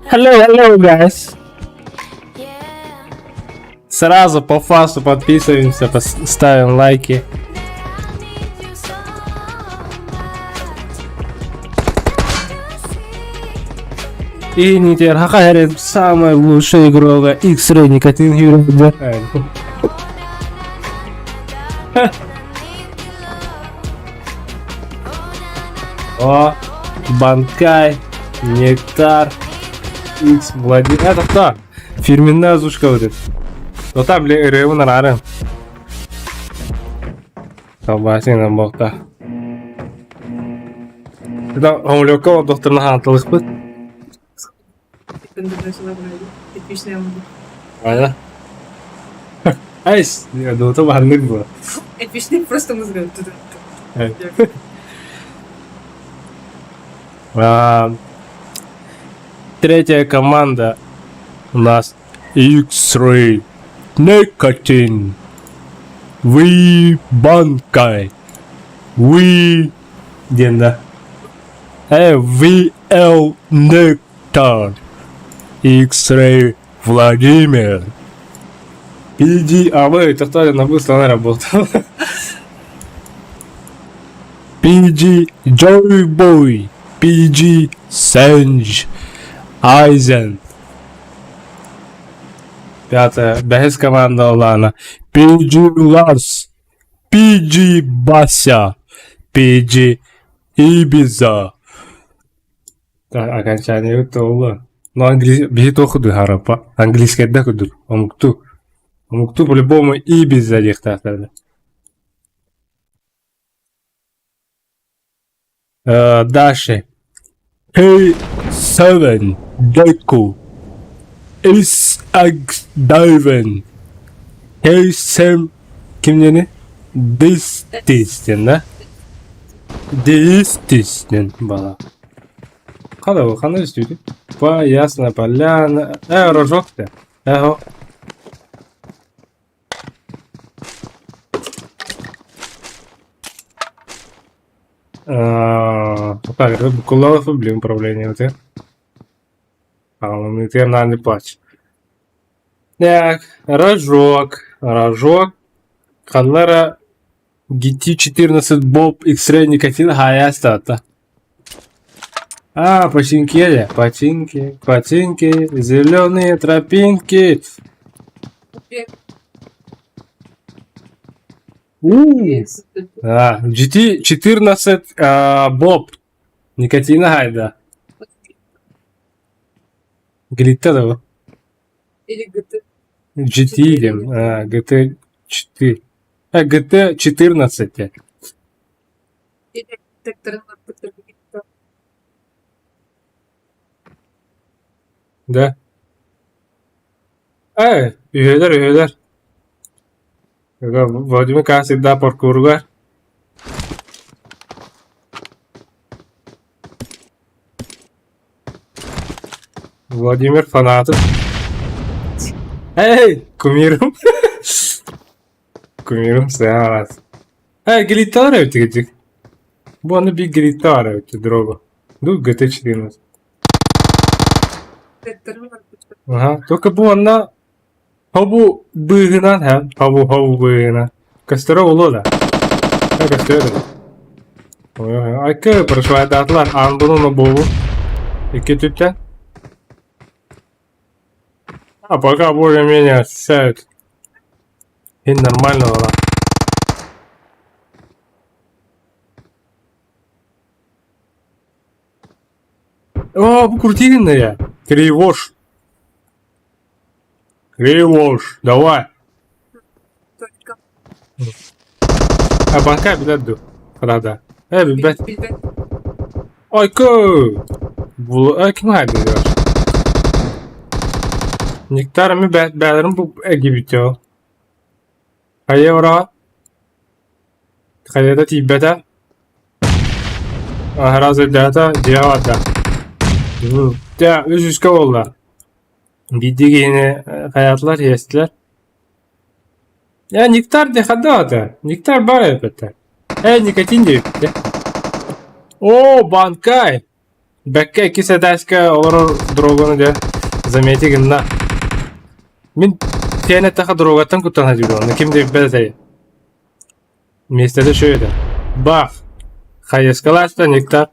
Hello, hello, guys. Сразу по фасту подписываемся, ставим лайки. И не Хахарин самая лучшая игрок X-Ray Никотин Hero. О, Банкай, Нектар, X, Владимир. Это кто? Фирменная озвучка вот эта. Но там бля, ырыабын араарым. Колбасин бохта. Это омлекка олдохторuna хаанталыхпыт. Ая. Айс, дуота баһаннык буо. Эпичный просто музыка. А, Третья команда у нас X-Ray Никотин. Ви Банкай. Ви диэн да. VL Nectar. X-Ray Владимир. PG... А вы, это на быстро она работала. PG Joy Boy. PG Sanj. Aizen. Пятая. Бэһис команда Олана. PG Lars. PG Бася. PG Ibiza. Окончание туолла. Ну, англи... биһи туох курдук хараппа. Английскайда курдук. Омукту. Омукту по-любому Ibiza диэхтээхтэр. Дальше. K7 Deku. SX Diven. K7 ким диэни? This this диэн да? This this диэн бала. Хана хана үстүүтү? По ясно поляна. Э, рожок да. Эхо. Так, это блин, управление вот А, не плачь. Так, рожок, рожок. Ханнара GT14 Bob X-Ray Никотин Хаястата. А, починки, починки, починки, зеленые тропинки. У, а, GT14 а, Bob Никотина Хайда. Глитта да Или GT. GT диэн, а, GT4. А, GT14. Или Да. Э, үһүөлэр, үһүөлэр. Владимир как всегда паркурга. Владимир фанаты. Эй, кумирым. Кумирым саас. Эй, гитара эбит Бу аны бир гитара эбит дорога. Ду GT14. Ага, только бу онно хобу быыһынан һэ, хобу хобу быыһынан. Көстөрө улуу да. Көстөрө да. Айкы прошвайдаатылар андыны буолу. Икки түттэн. А пока более-менее ощущают. И нормально была. О, бу крутильная. Кривош. Кривош, давай. Только. А банка билэр дуу? Правда. Э, билбэт. Билбэт. Ойко! Бу э ким хайдыгар? Нектар ми бээлэрин бу эгибитё. Хайа ора? Хайата тиийбэтэ. Аһара сылдьаата, дьиэҕэ барда. Дьэ, үс үскэ буолла. Биирдии киһини хайаатылар, иэстилэр. Э, нектар диэхэ да Нектар баар эбит Э, никотин диэбиттэр. О, Банкай! Бэккэ иккис этээскэ олорор дроганы дьэ замети гынна. Мин сиэн эттэххэ дрогаттан куттана дьүлү онно ким да билбэт этэй. Миэстэтэ үчүгэй этэ. Бах! Хайыскалаах нектар,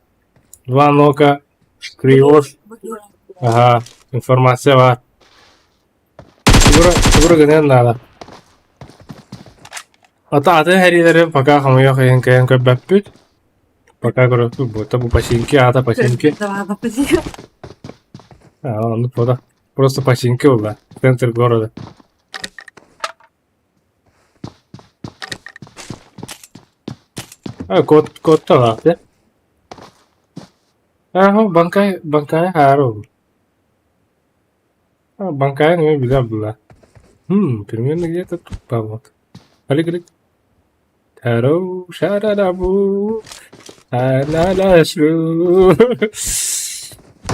два нока, криош, ага, информация баар. Тугура, тугура гыныан наада. Ата атын хэриилэри пока хомуйуох иһин кыайан көрбөппүт. Пока көрөппүт буолта бу починки аата починки. А, оннук буола. Просто починки буолла. Центр города. А, кот, кот да? А, банкай, банкай хаару. А, банкай не била была. Хм, примерно где-то тут, по-моему. Али, Таро, шарарабу, а-ла-ла-шлю.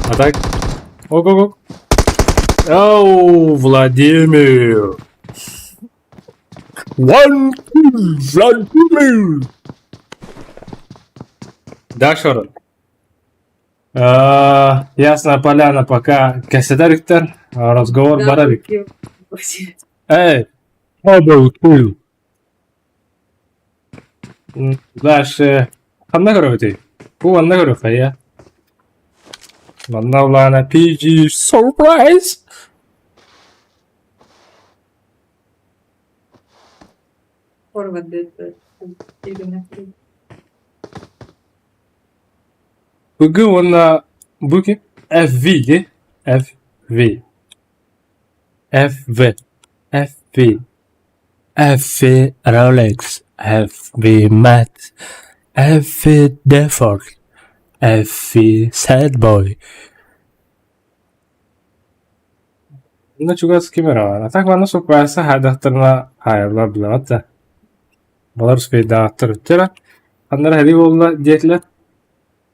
А так, ого-го. Оу, Владимир. One, two, Владимир. Да, Шорон? А, Ясная поляна пока кэсэтэр разговор барабик. Эй, double kill. Дальше ханна көрөбүтүй? Бу манна көрүөххэ я. Манна улаана PG surprise. Forward Бүгүн уонна бу ким? FV дии? FV. FV. FV. FV Rolex. FV Matt. FV Default. FV Sad Boy. Онно чугас ким эрэ баар. А так манна суппайса хаайдахтарына хаайаллар билэҕит да. Балар успейдаахтар үттэрэ. Ханна эрэ сэрии буолла диэтилэр.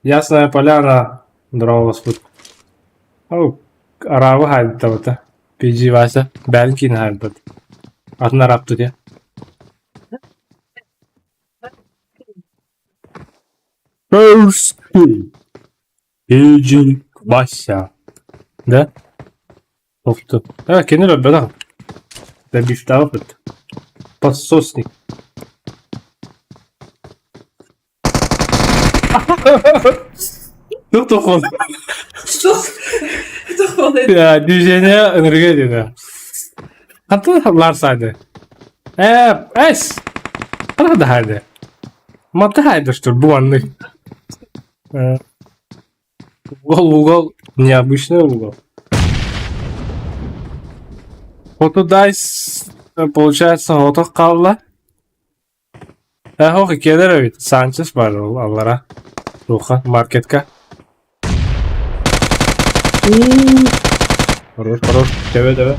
Ясная Поляна дорооболоспут. Ол араабы хаайдабыта. PG Вася бэйэтин киинэ хаайбыт. Атын араапты диэ. First kill. PG Вася. Да? Тохту. А, кини өлбөтөх. Добивтаабыт. Подсосник. Тух Toch? Toch wel dit. Я движение энергия диэн. Хантан ларсайды? Э, эс. Ханна да хайды. Мата хайдыштыр бу анны. Угол, угол, необычный угол. Хоту дайс, получается, хоту хаалла. Э, иккиэлэр эбит. Санчес бар ол аллара. Туха, маркетка. Хорош, хорош. Төбө, төбө.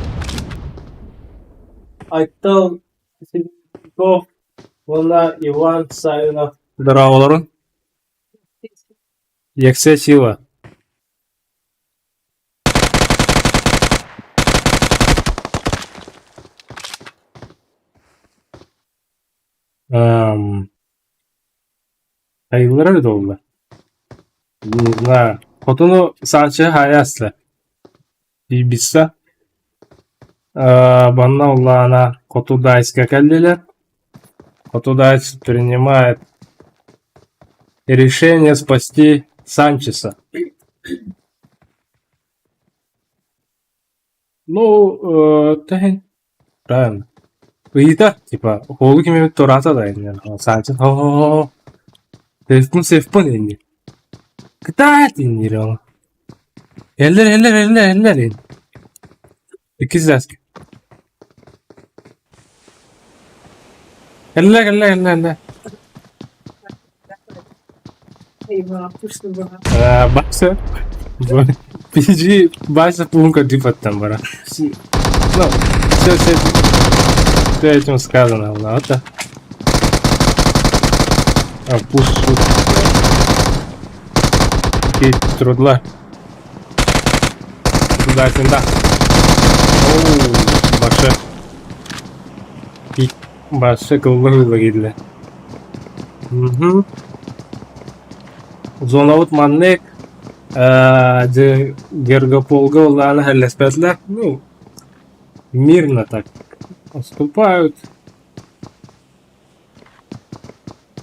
Айтал Сибиряков уонна Иван Савинов дорооболорун. Ексе сила. Эм, Айыллара эбит буолла. Не знаю. Хотуну Санче хайа Ибиса. Банна улаана Хоту Дайска кэллилэр. Хоту Дайс принимает решение спасти Санчеса. Ну, тэһин правильно. Ыйытар, типа, уолу ким эбит туораата да иннин. Санчес хо-хо-хо. Сейфпун сейфпун инни. Кытаат инниир ол. Эллэр эллэр эллэр эллэр ин. Иккис этээскэ. Кэллэ кэллэ кэллэ кэллэ. Баса PG Баса пуунка дипаттан бара. Ну, все, все, все этим сказано, да? А, пуш, Трудла. Туда, сюда. Оу, башы. Башы кыллы киирдэ. Угу. Зонабыт маннык дьэ Гергаполга ыллаан иһэллэспэтилэр. Ну, мирно так отступают.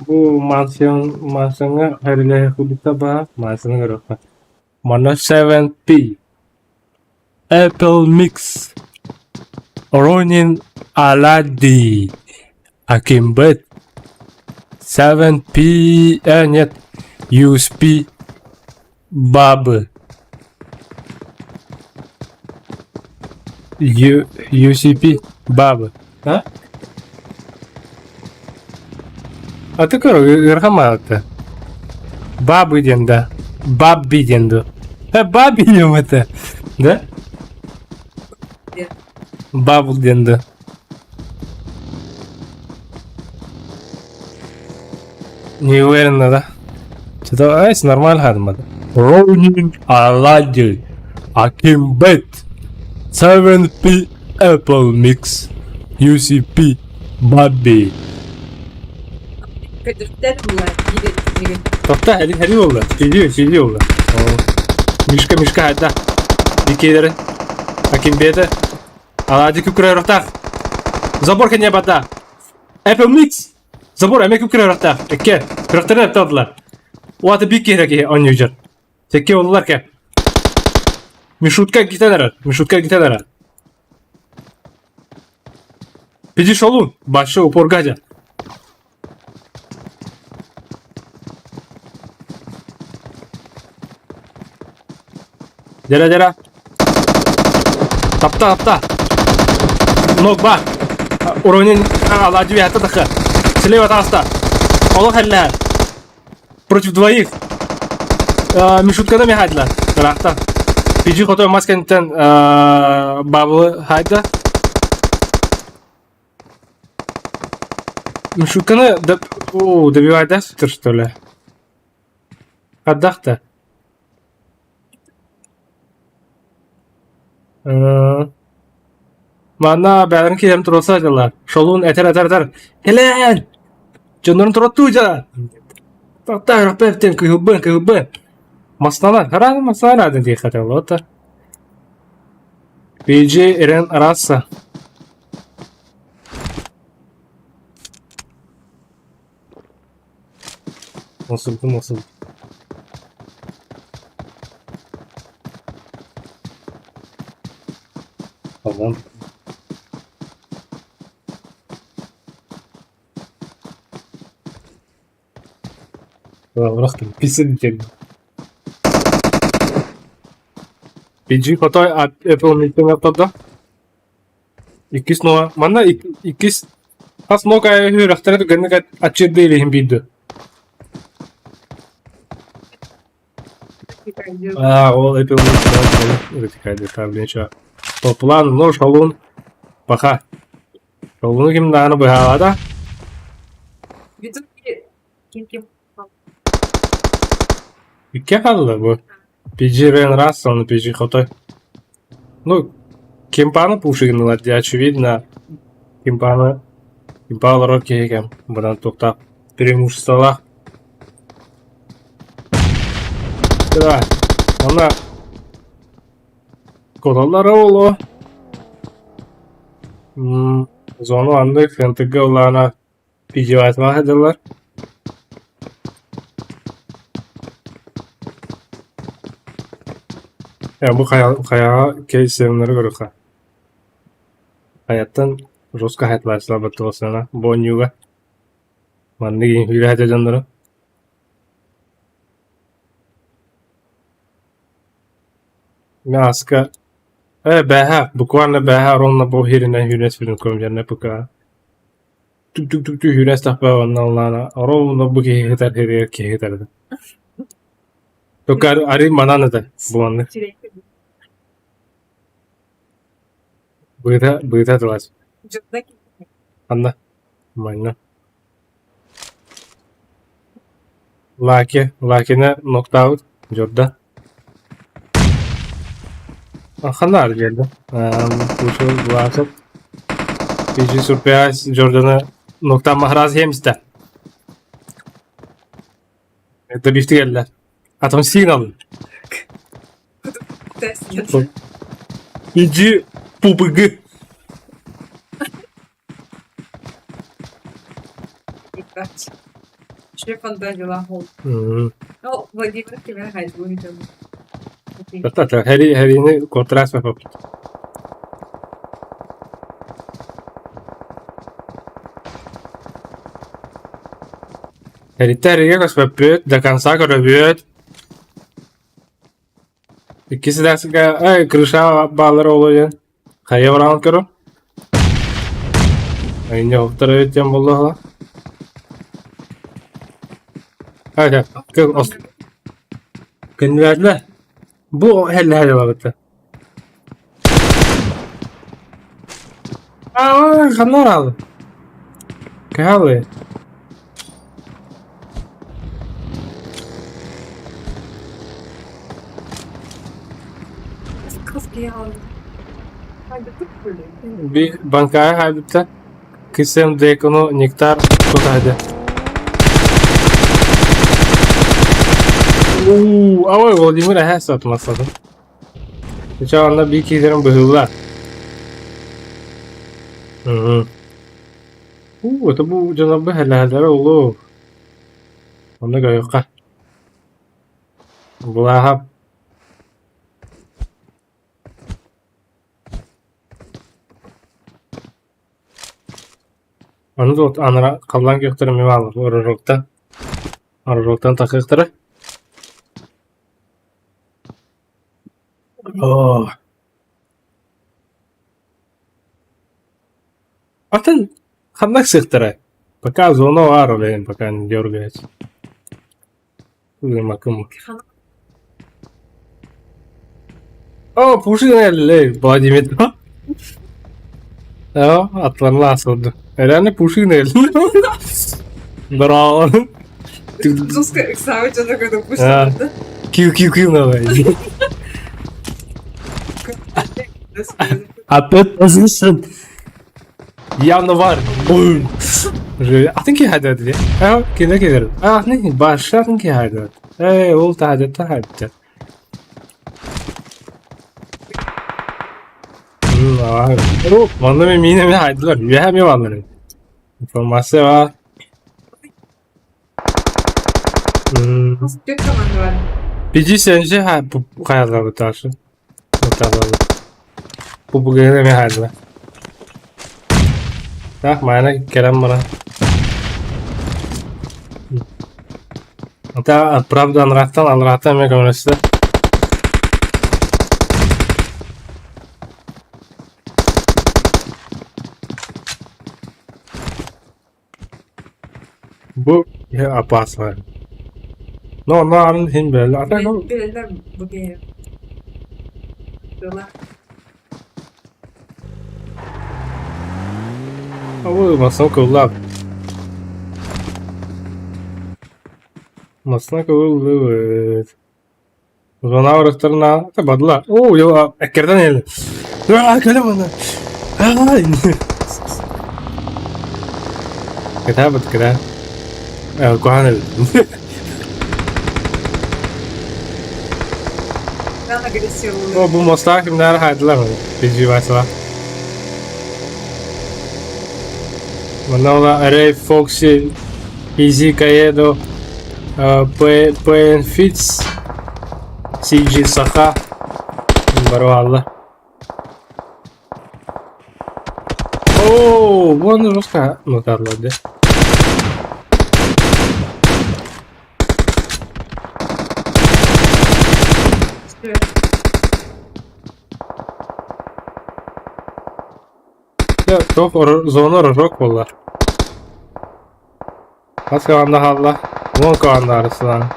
Бу мансион мансиоҥҥа хэрилэһэ курдук баар, мансионы көрүөххэ. Манна 7P Apple Mix Ронин Аладди Акимбет 7P нет USP Бабы U UCP Бабы а? А ты көр ыархан маалта. Бабы диэн да. Бабби диэн дуо? Э, бабби диэн это. Да? Бабл диэн да. Не уверена, да? Что-то, ай, нормально хадмады. Ронин Аладдин Акимбет 7P Apple Mix UCP Бабби. Көтүртэр була биир биир. Тохта, хәли хәли булды. Сидио, сидио булды. Мишка, Мишка, хайда. Дикейлері. Акимбеті. Аладди күкірер Забор кене бата. Apple Mix. Забор эмэ күкүрэр аттаах. Экке. Күрэхтэрин эптэ Уаты бик киһирэ киһи оонньуу Тэкке оллар кэ. Мишутка гитен эрэр. Мишутка гитен эрэр. Пиди шолун. Большой упор гадя. Дера дера. Тапта тапта. Ног ба. Уровень аладьи хата таха. Слева таста. Олох эллэ. Против двоих. Мишуткада мехайдла. Рахта. Пиджи хотой маскантен бабылы хайда. Мишутканы добивает, да, что ли? Хаддахта. Манна бэйэлэрин киһилэрин туруорса сылдьаллар. Шолуун этэр этэр этэр «Кэлээн! Дьоннорун туруоттуу дьа! Тохтоо эптэн кыһылбын кыһылбын!» Мастанан, хараан мастанан аатын диэххэ этэ PG Ирен Раса. Nasıldı nasıl? Tamam. Bıraktım. Pisin kendini. PG Хотой Apple Meeting аппарда. Иккис нуга. Манна иккис хас ног айы үрэхтэрэ түгэнник аччырды илиһин биирдэ. А, ол Apple Meeting Топлан, но шалун баха. Шалуну ким даҕаны быһаалаата. Ким ким? Икки хаалла бу. PG Рен раз, он PG Хотой. Ну, Кимпаны пушигнула, очевидно. Кимпаны Кимпа олорор киһи кэм быдан туохтаах преимуществолаах. Давай. Онно куоталлара буолуо. Зону аннык НТГ ыллаана PG сылдьаллар. Бу хайаҕа кейсемнэри көрүөххэ. Хайаттан жестко хайатлааччылар туосана бу оонньууга маннык үҥкүүлэһэ сылдьар дьоннору Мааска э бээһэ буквально бээһэ ровно бу иһиринэн сүүрэн сүүрэн көрүмдьэрнэ пока түк-түк-түк сүүрэн истэхпэ онно ыллаана ровно бу киһи сытар сиригэр киһи сытар этэ. Только арый манан этэ бу маннык. Быыта быыта тылас. Ханна? Манна. Лаки, Лакины ноктаабыт дьорда. Ханна ар биэрдэ? Слушал, Власов. PG Surprise Джорданы ноктаан маһараас иһэмистэ. Это бифти кэллэ. Отомсти нам. Иди пупыгы. Хэриини куоттараас баппыт. Эриттэ эригэ көспөппүт, до конца көрөбүт. Иккис этээскэ эй, крыша бааллар ол диэн хайа бараан көрүм. Айне оттор эбит диэн буолла. Көннүлээтилэр. Бу хеллэһэ дьалабыта. Аа, ханна бараалы? Каалы. Би банкаҕа хаалбыта кисэм декону нектар тутаһыда. Уу, авай Владимир эһэ сатмасады. Чэ онно биир киһилэрин быһыыллар. Мм. Уу, это бу дьонорбо хэлэһэллэрэ улуу. Онно көрүөххэ. Булааһап Аны да анара халлаан күөхтэрэ эмиэ бааллар Ороруоктан. Ороруоктан тахсыахтара. Оо. Атын ханнык сыахтара? Пока зона баар ол иһин пока не дергается. О, Пушина Владимир. Ja, атларла асылды. Реально Пушина. Браво. Жестко иксабыт дьоно көрдүк Пушина. Кью кью кью давай. Опять position. Явно var. Boom. Атын ки хайдады. А, кине келер. А, не, башатын ки хайдады. Эй, ол тахады тахады. Манна мен миин эмиэ хаайдылар, үөһэ эмиэ бааллар эбит. Информация баар. Бiji сенже хайаллабыт Бу бүгүн эмиэ хаайдылар. Так, маана кэлэн баран. Это правда анраттан, анраттан эмиэ көмөлөстө. Бу опасно. Но онно иһин бэлэ. А так Билэллэр бу киһи. Дыла. Ой, массыына кыллаах. Массыына кыллыбыт. Зона барыстарына бадыла. Оо, я эккерден ел. Аа, кэлэ мана. Ай. Кытаабыт кыра. Куһаҕан эбит. О, бу мостаах кимнээр хаайдылар переживайсыла. Манна ола Рэй Фокси, Изи Каедо, П. Фитц, CG Саха барвалла. О, вон жестко нотарлар да. Туох зона рожок буолла. Хас команда хаалла? Уон команда арыслаан.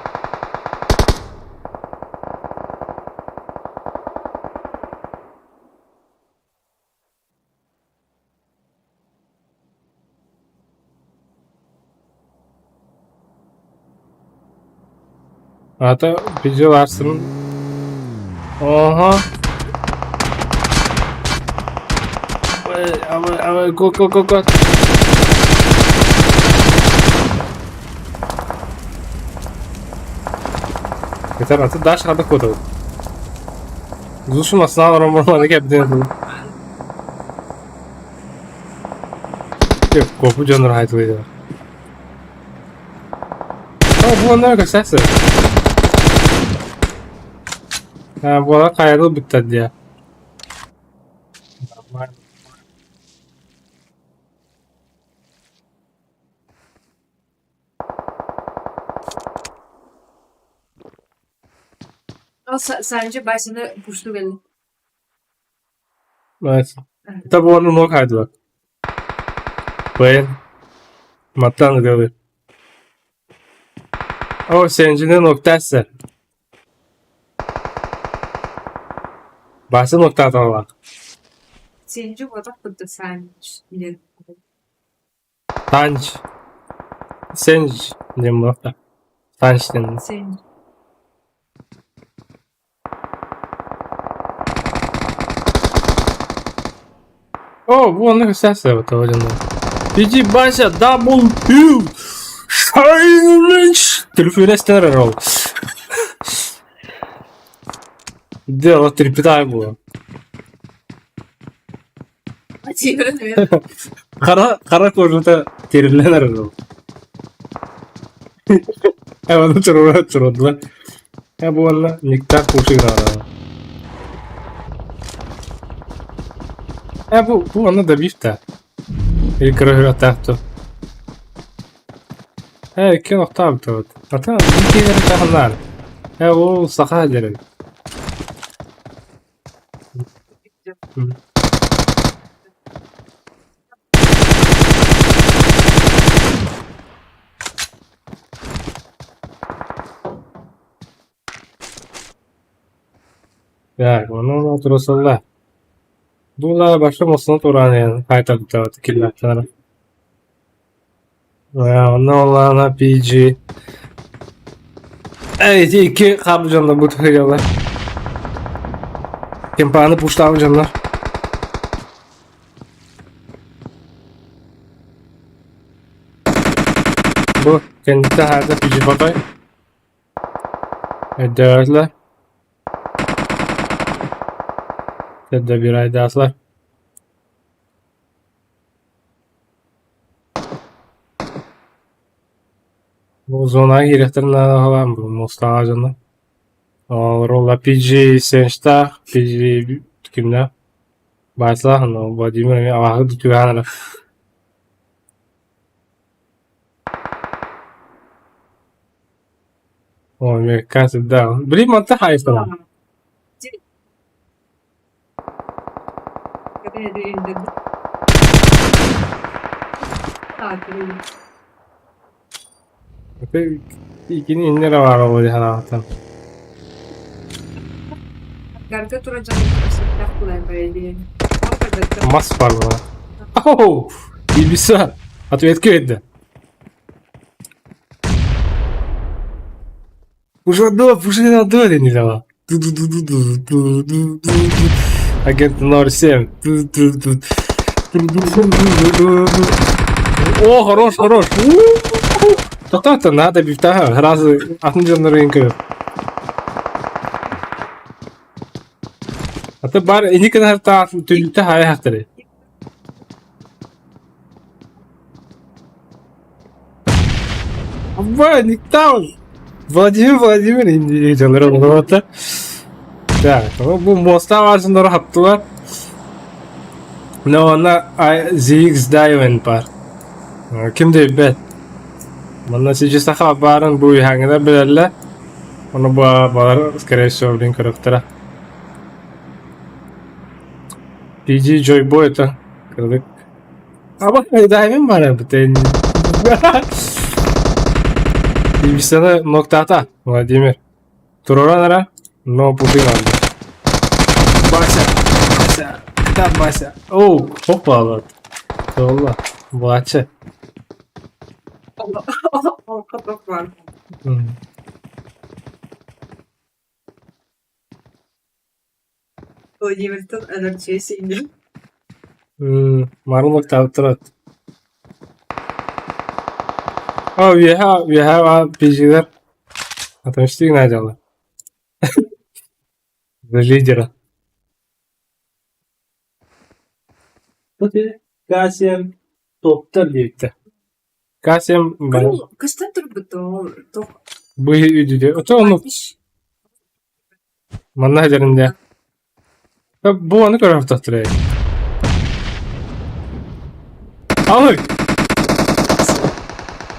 Аата видеоларсын. Оһо. Го го го го. Yeter artık daha aşağıda kodum. Зушун астынан романлары кэбден. Копу дьоннор хайтылыйдылар. О, бу онно көсәсі. Буола хайрыл бүттэр диэ. Нормально. Sence başını puştu gelin. Evet. Tabi onu nok haydılar. Бэйн. Маттан ыгылы. О, сенжини ноктасы. Басы ноктаталла. Sence odak da sen bilir. Танч. Сенж диэн буолла. Танч диэн. Sence. О, бу онно көстөөсө бата Иди Бася, дабл пил! Шайнлинч! Телефон ролл. Дело трепетай было. Хара хара кожата терилен ролл. Эван турура турудла. Я буолла никта кушиграра. Бу бу онно да бифта. Или көрөһүрэттээх Икки охтообут. Ата иккилэр таһыннар. Ол саха дэрин. Так, ону турусалла. Дула баша мосон туран хайта киллаттара. Онно олаана PG. Эй, икки хабы дьонно бу тыгалар. Кемпаны пуштабы дьоннор. Бу кэнниттэн хаата PG фотой. Өйдөөлөр. Тэдэ bir айдаслар. Бу зона кириэхтэрин наадалаан бу мустаҕа дьоно. Ролла PG Сенштах, PG кимнэ Баасах, но Владимир эмиэ абааһы түһээн эрэ. О, эмиэ да. Блин, манта хайыстара. Икини иннere баар ол ханааттан. Мас бар була. Оу! Ибиса! Ответка видно. Уже одно, уже на одно не дала. Агент 07. О, хорош, хорош. Та-та-та, надо бифтага. Раз, атын на рынке. А ты бар, и никогда та түлүтэ хая хактары. Абба, никтаун. Владимир Владимир дьоннор олоруота. Так, бу моста баарсыннар хаптылар. Но она ZX Diamond бар. Ким да билбэт. Манна саха баарын бу үһээҥҥэ билэллэр. Ону бу балар, скорее всего, блин, көрөхтөрө. PG Joy Boy это. Кырдык. Аба, Diamond бар бутен. Ибисаны ноктата, Владимир. Туроран но путин алды. Бася, Бася, да Бася. Оу, хопа алат. Толла, Бача. Var. Владимиртан өлөрчү инде. Марун ноктата. Oh, we have a PG'ler. Atmıştık ne acaba? За лидера. К7 топтар диэбиттэр. К7 Кыл көстөн турбут ол туох быһыы үдүдэ. Ото ону манна сылдьарын дэ. Бу ону көрө охтохтор Ой!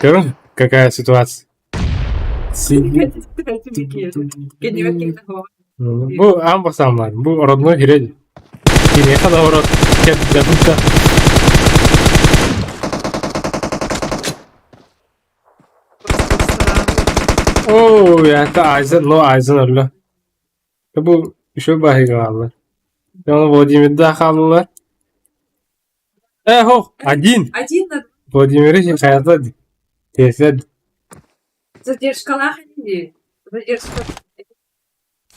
Көрүҥ, какая ситуация. Бу аан бастаан бу родной сирэ Киниэхэ да орот кэпсэппитэ. Оо, это Айзен, но Айзен өллө. Бу үчүгэй баһыйга хаалла. Оны Владимирда хааллылар. Э, один. Один Владимир хайата тесед. Задержкалаах дии. Задержка.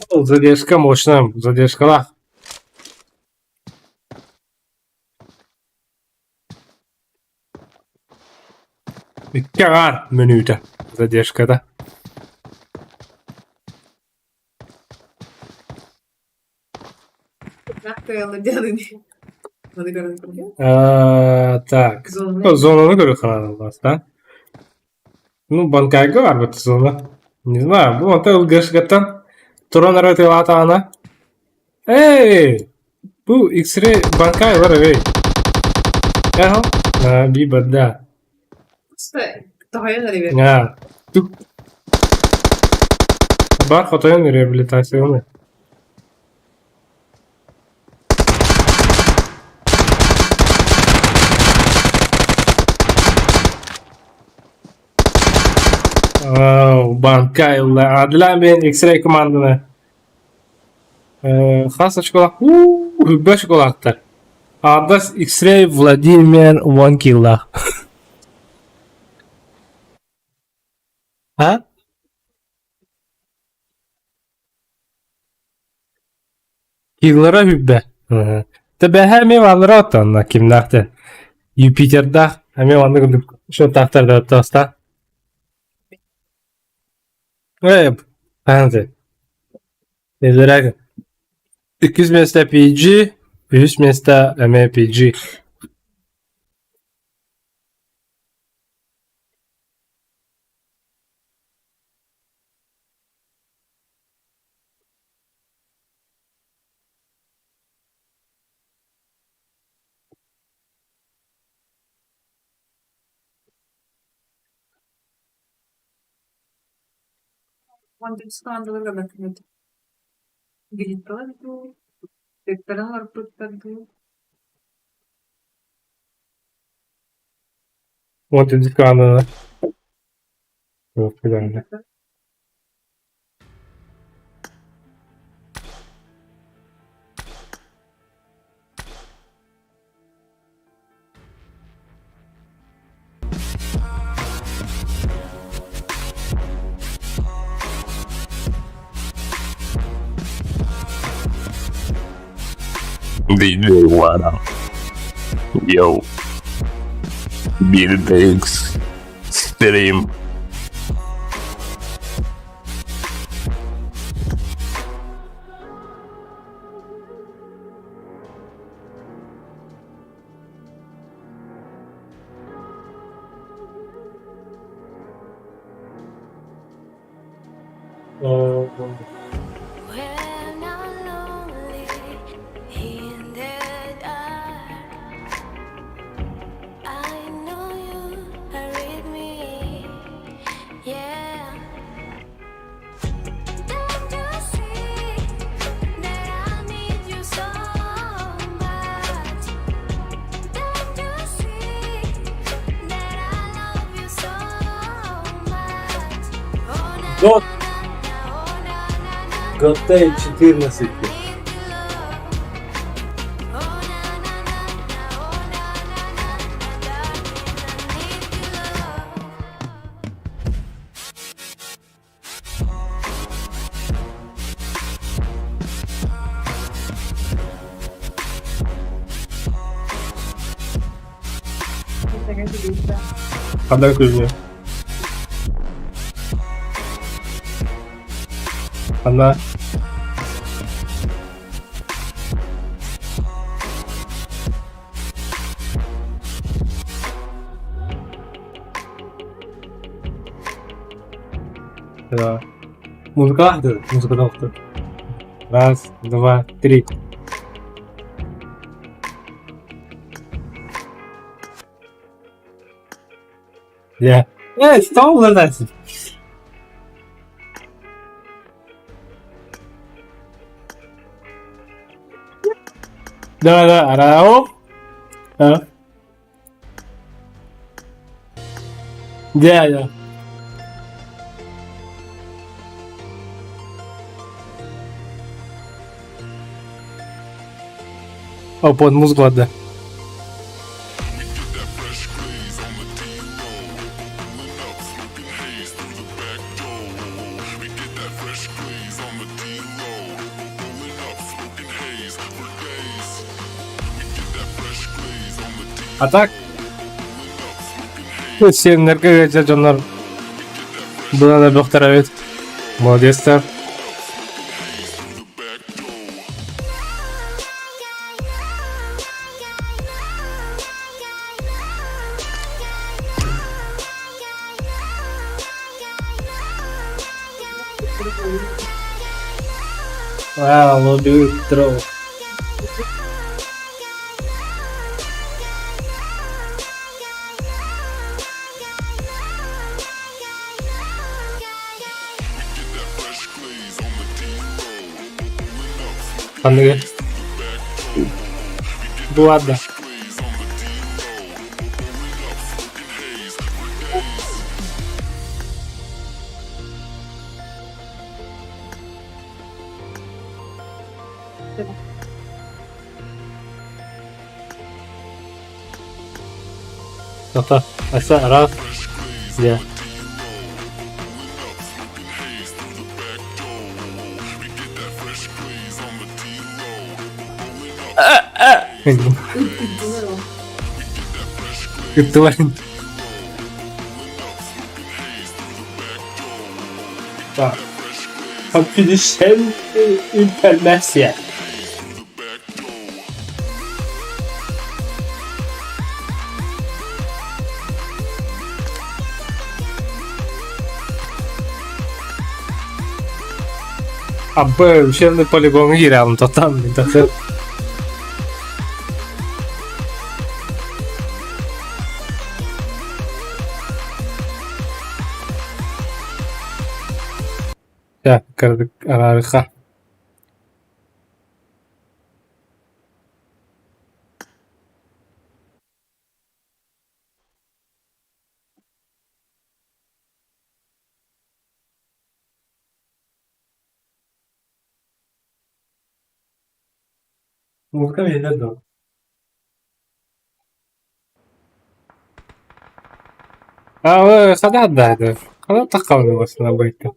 Задержка мощная, задержкалаах. Икки аҥаар мүнүүтэ задержката. Так, зонаны көрө хаалласта. Ну, банкайга барбыт зона. Не знаю, бу онто ылгышгаттан туран эрэ тылаатаҕына Эй! Бу X-ray банкай бар эй. Эхо? А, либо да. А, тук. Бар хотойон реабилитационный. Банкай Адлан бен X-ray команданы Хас очколаах уу очколаахтар. Аадас X-ray Владимир уон киллаах. А? Киллара хүббэ. Тэбэһэ эмиэ бааллара оттонно кимнаахты. Юпитердаах эмиэ оннук курдук счеттаахтар да тоста. Э, хаһан Эзэрэг иккис миэстэ PG, үһүс миэстэ эмиэ PG. Уон төрдүс команданы DJ Wada. Yo. Bill Gates. Stream. When I'm lonely in the dark, I know you are with me. Yeah. Don't you see that I need you so much? Don't you see that I love you so much? Oh na Год. na na, oh na na na. ГТ-14. Need your love. Oh na na na na, oh na na na, darling, I need your love. Ханна күлүнү? Ханна? Два. Музыкалаах да, музыкалаах да. Раз, два, три. Yeah. Yeah, stop that. Да, да, ара, оп. А. Yeah, yeah. Опа, музыка да. А так, сиэннэргэ ыалдьар дьоннор быдан элбэхтэр эбит. Молодецтар. Wow, we'll do throw. Ханныгы? Буолла. Тоқта, аса раз. Иә. Ыттылар. Так. Confidential information. Абы учебный полигон киирээҕин тотан тахсар. Чэ, кыратык араарыахха. Музыка биллэр дуо? Аа, хадаад да, хадаад таххабын басна быйта.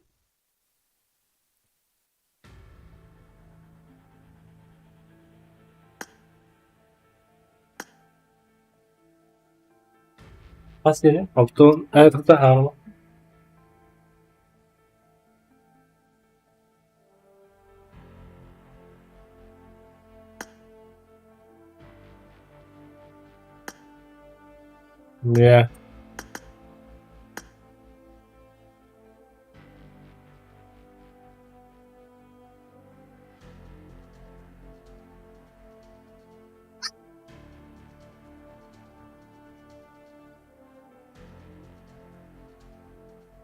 Хас киһи? Оптуон ээ тута хаалла. Yeah.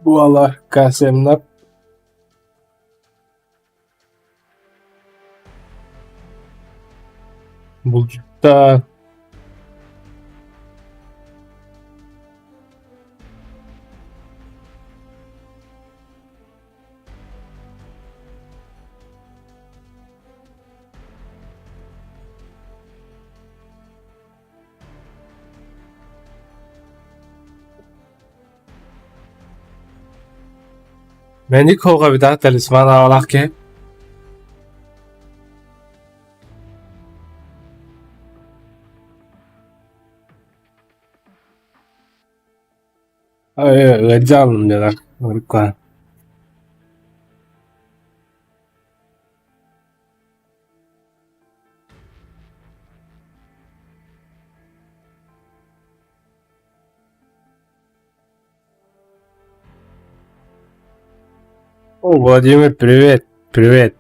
Буола КСМ-нар булчуттар Мэник хоога видаа талисман аалаах киһи Ыалдьаалым дьонор уруккуһан О, Владимир, привет, привет.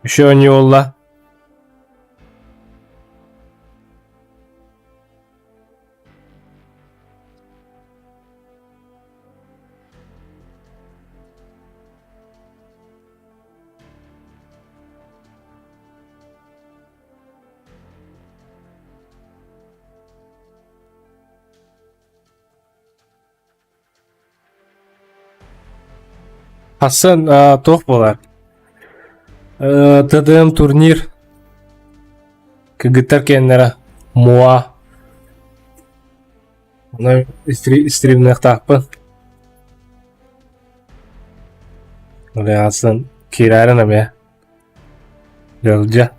Еще не олла. Хасан туох буолар? ТДМ турнир кыргыттар кэннэрэ МУА Онон стримныахтаахпын. Хасан киирээрин эмиэ. Дьылдьа.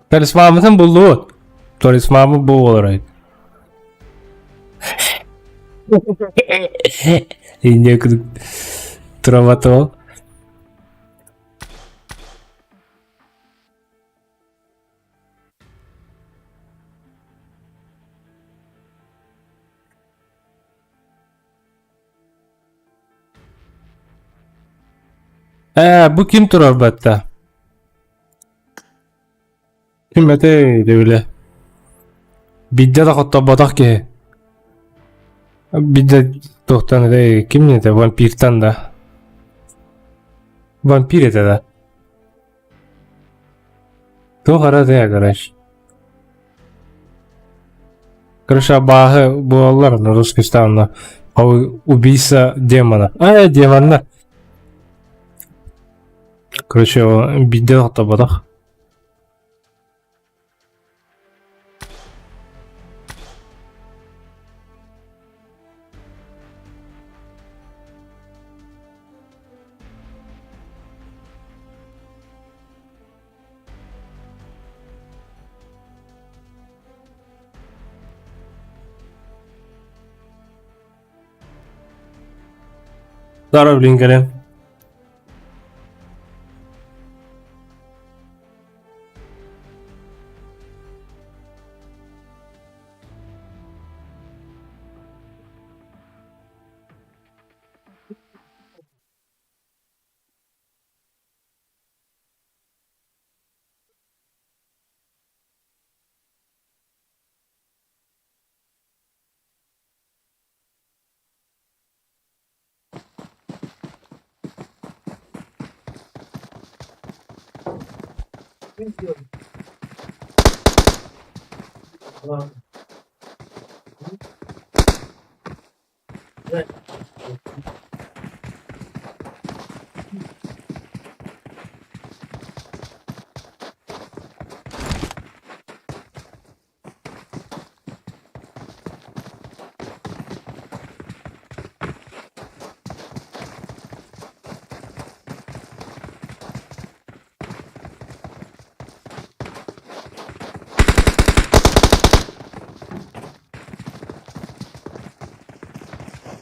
Талисмаммытын буллубут. Талисмаммыт бу буолар Индия курдук тураматол. Ээ, бу ким турар батта? Ким этэй дэбилэ? Бидде да хотторботох киһи. Бидде туохтан этэй ким этэ вампиртан да. Вампир этэ да. Туох ара этэ короче. Короче, абааһы буолаллар на русский станна. Убийца демона. А, демонна. Короче, биирдэ тохтоботох. Здорово, блин, кэлэн.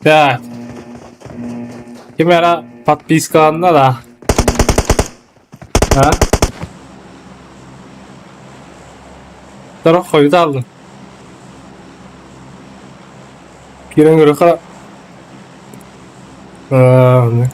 Так. Ким эрэ подпискаланна да? А? Сорох хойутааллын. Киирэн көрүөххэ ээ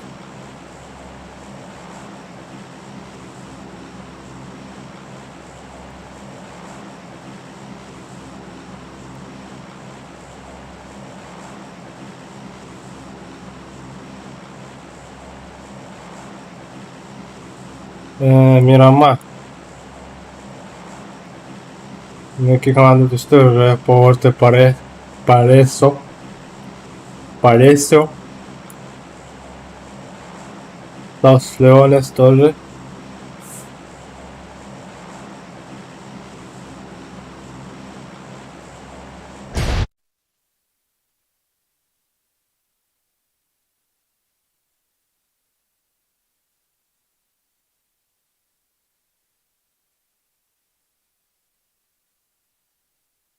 Мирама Neki команда түстэр Порте Паре Паресо Паресо Los Leones тоже.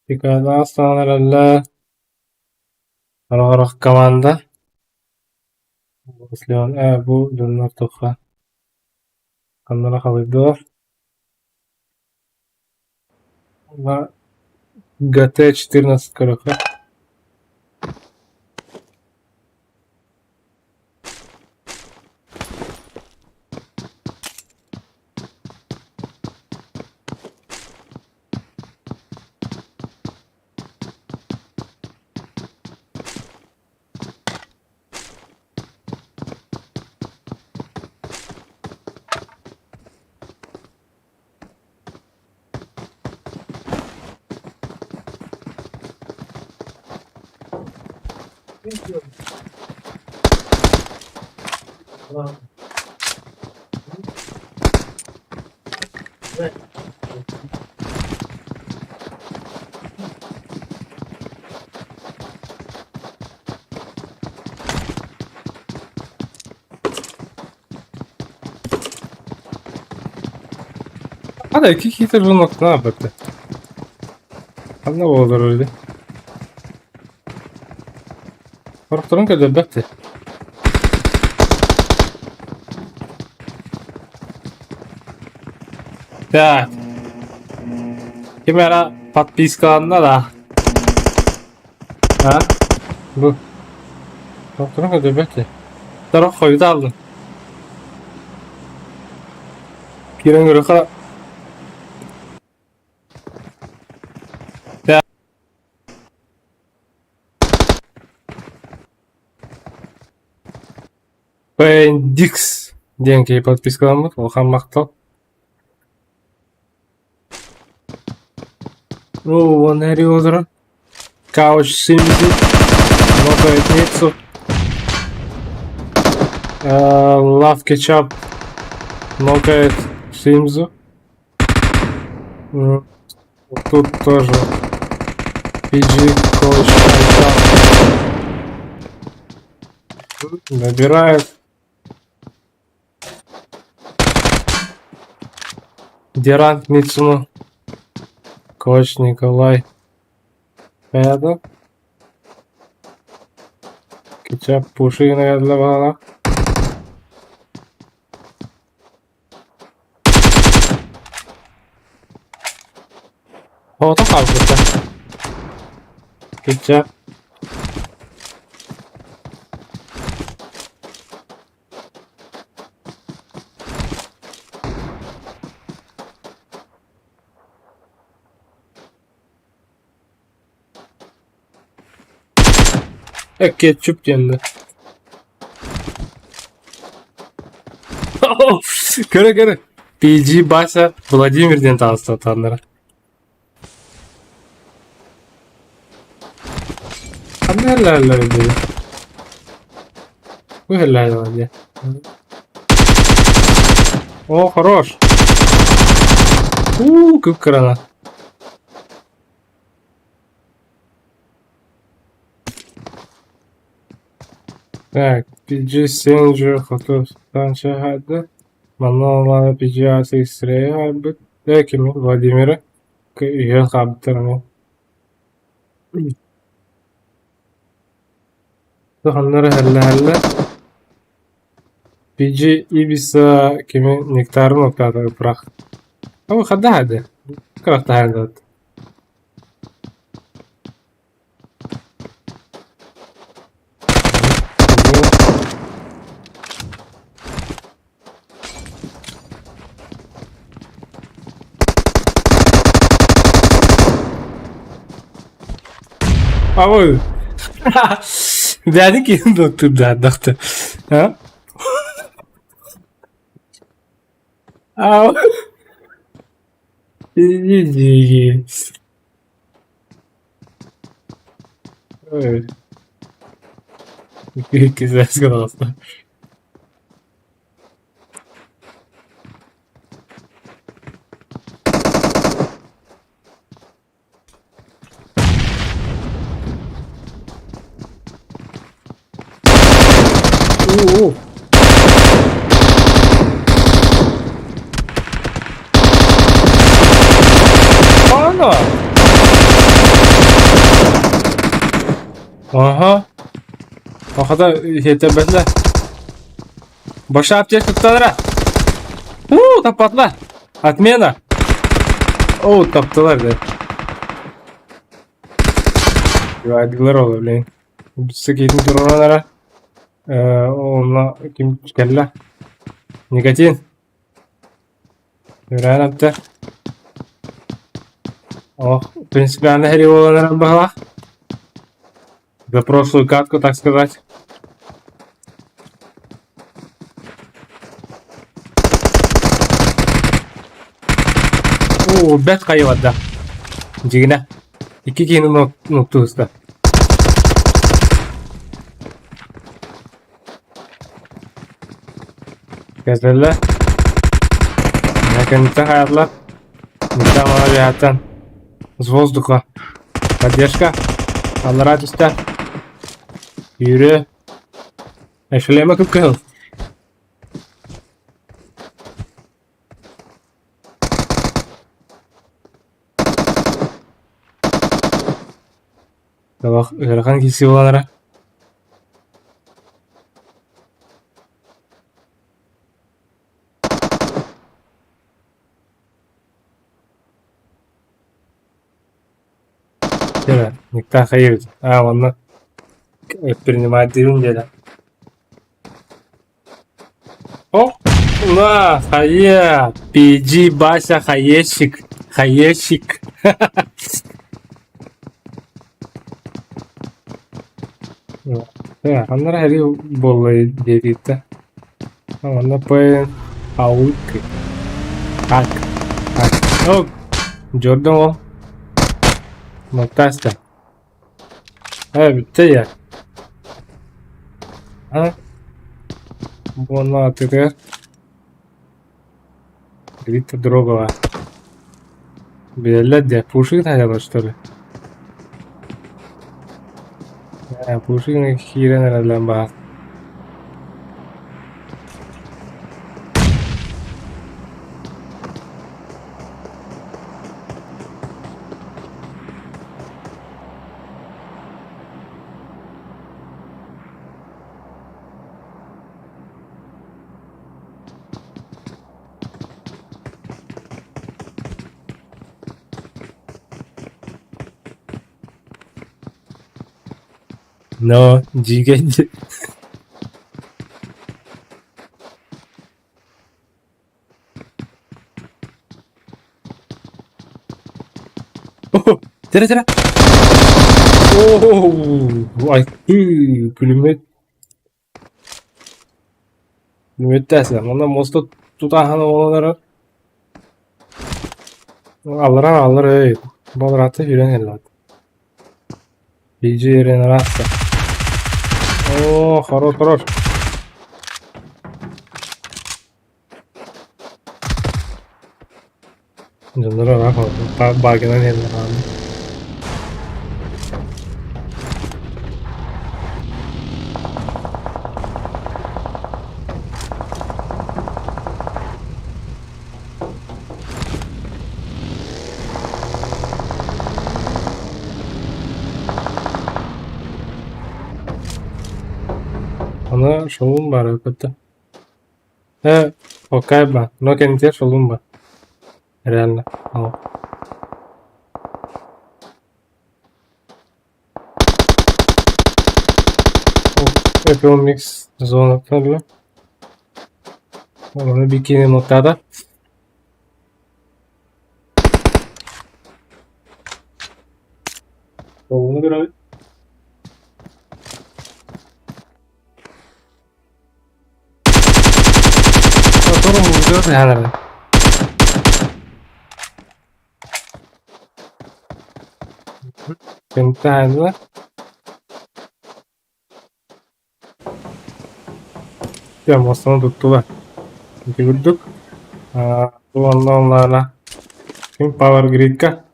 Иккитэ эрэллэр Сорох команда бу дьоннор туохха ханна эрэ халыйдылар ГТ-14 көрүөххэ Hadi iki kişi bu nokta ne yaptı? Ханна буолар öyle? Сорохторун көрдөрбөт Так. Ким эрэ подпискаланна да? А? Бу. Сорохторун көрдөрбөт Сорох хойутааллын. Киирэн көрүөххэ Пендикс диэн киһи подпискаламмыт, улахан махтал. Оо, уонна эрий олорон Couch Simzi, Ниццу, Love Ketchup нокает Симзу. Тут тоже PG Coach набирает. Дерант Мицуну. Коч Николай. Пятый. Кетчап Пушина для бала. Оҕото хаалбыта. Кетчап. Кетчуп диэн да. Көрө-көрө. PG Бася Владимир диэн таҕыстатаннара. Ханна эллээллэр дии? Бу эллээллэр дии. О, хорош. У, кып-кырана. Так, PG Sanger хоту станция Манна олаана PG X-ray хаалбыт. Э, кими? Владимира. Үһүөн хаалбыттар эмиэ. Ханнара һэллэһэллэр. PG Ibiza кими нектарын оттаата ыпырах. Ол хадда хады. Кырахтаһан. Ой. Бэйэтин киһин туттурдаардахты. А? А? Иди. Ой. Пиздец, классно. Уу. Ана. Аха. Хата иһиэтэрбэтилэр. Баша аптечка тутталара. Уу, таппатылар. Отмена. Оо, таптылар, да. Юайдылар ол, блин. Сыкейтин туруоралара. Онно ким кэллэ? Никотин. Үрээн апта. Ох, принципиально хери буолан баһылаах. За прошлую катку, так сказать. Оо, бэрт хайы барда. Дьигинэ. Икки киһини нуктууста. Кэзэллэ. Наконец-то хаятла. Там С воздуха. Поддержка. Аллара түстэ. Yürü. Шлема кып-кыһыл. Табах ыарахан киирсии буолан эрэ. Никто хайыыбыт. Аа уонна принимать диибин диэтэ. О, на, хайа, PG Бася хаещик, хаещик. Ханнара хэри буолла диэбиттэ. Онно П аулки. Так. Так. О, Джордан ол. Малтаста. Э, бүттэ я. А? Буонна атыгар. Рита Дрогова. Билэллэр дии, Пушкин хайалар что ли? Э, Пушкин киирэн эрэллэр баар. Но, дьиҥэ Тирэ тирэ. Оо, ай, пулемет. Пулеметтээсэ. Манна муоста тутааһына буолан эрэр. Аллараа аллар эй, балараата сүүрэн кэллэ. Биирдэ үөрэн араста. Оо, хорош, хорош. Дьонноро ыраах баагынан иһэллэр даҕаны. Аны шолум бар өкөттө. Э, окей ба, но кэнниттэн шолум бар. Реально. Ал. Apple Mix зона көрдүлэр. Оны бикини нотада. Ону көрөбүт. Туох ыһаанарый? Кынтаһанна Дьэ муостаны туттулар. Ити курдук уонна онлаана ким Power Grid-ка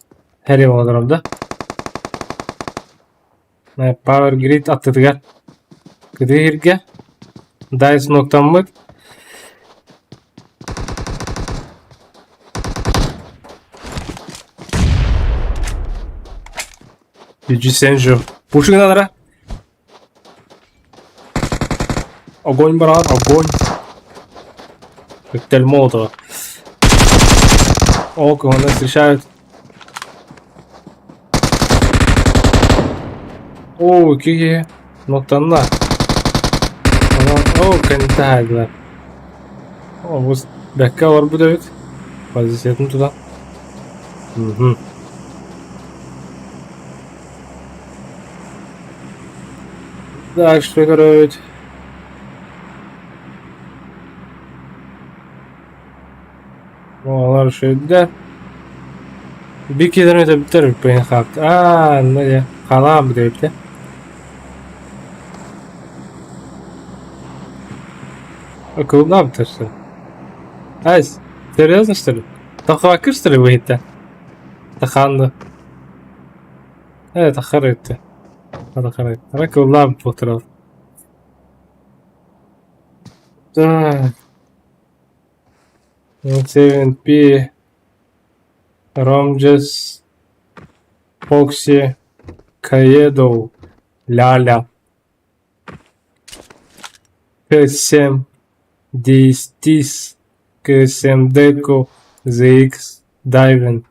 Harry олорор да Power Grid аттытыгар кытыы иһиргэ Дайс нуктаммыт Сенжу. Пушкиналара Огонь, брат, огонь. Коктейль Молотова. О, кого нас встречают. О, киһи нуктанна. О, кэнтаһайдылар. О, бу бэккэ олорбут эбит. Позициятын тутан. Мгм. Дальше көрөбүт. Оҕолор үчүгэйдэр. Биир киһилэрин өтөбүттэр үппэйин хаалта. Аа, онно дьэ халаан бүтэбиттэ. Кылнаабыттар что ли? Айс, серьезно что ли? Тохвакыр что ли выйти? Таханды. Э, тахарыты. Тахарыты. Ара кылнаабыт буолтарал. Так. 7P, Ромджес, Фокси, Каедоу, Ляля, К7, Дистис, К7 Деко, ZX, Дайвен.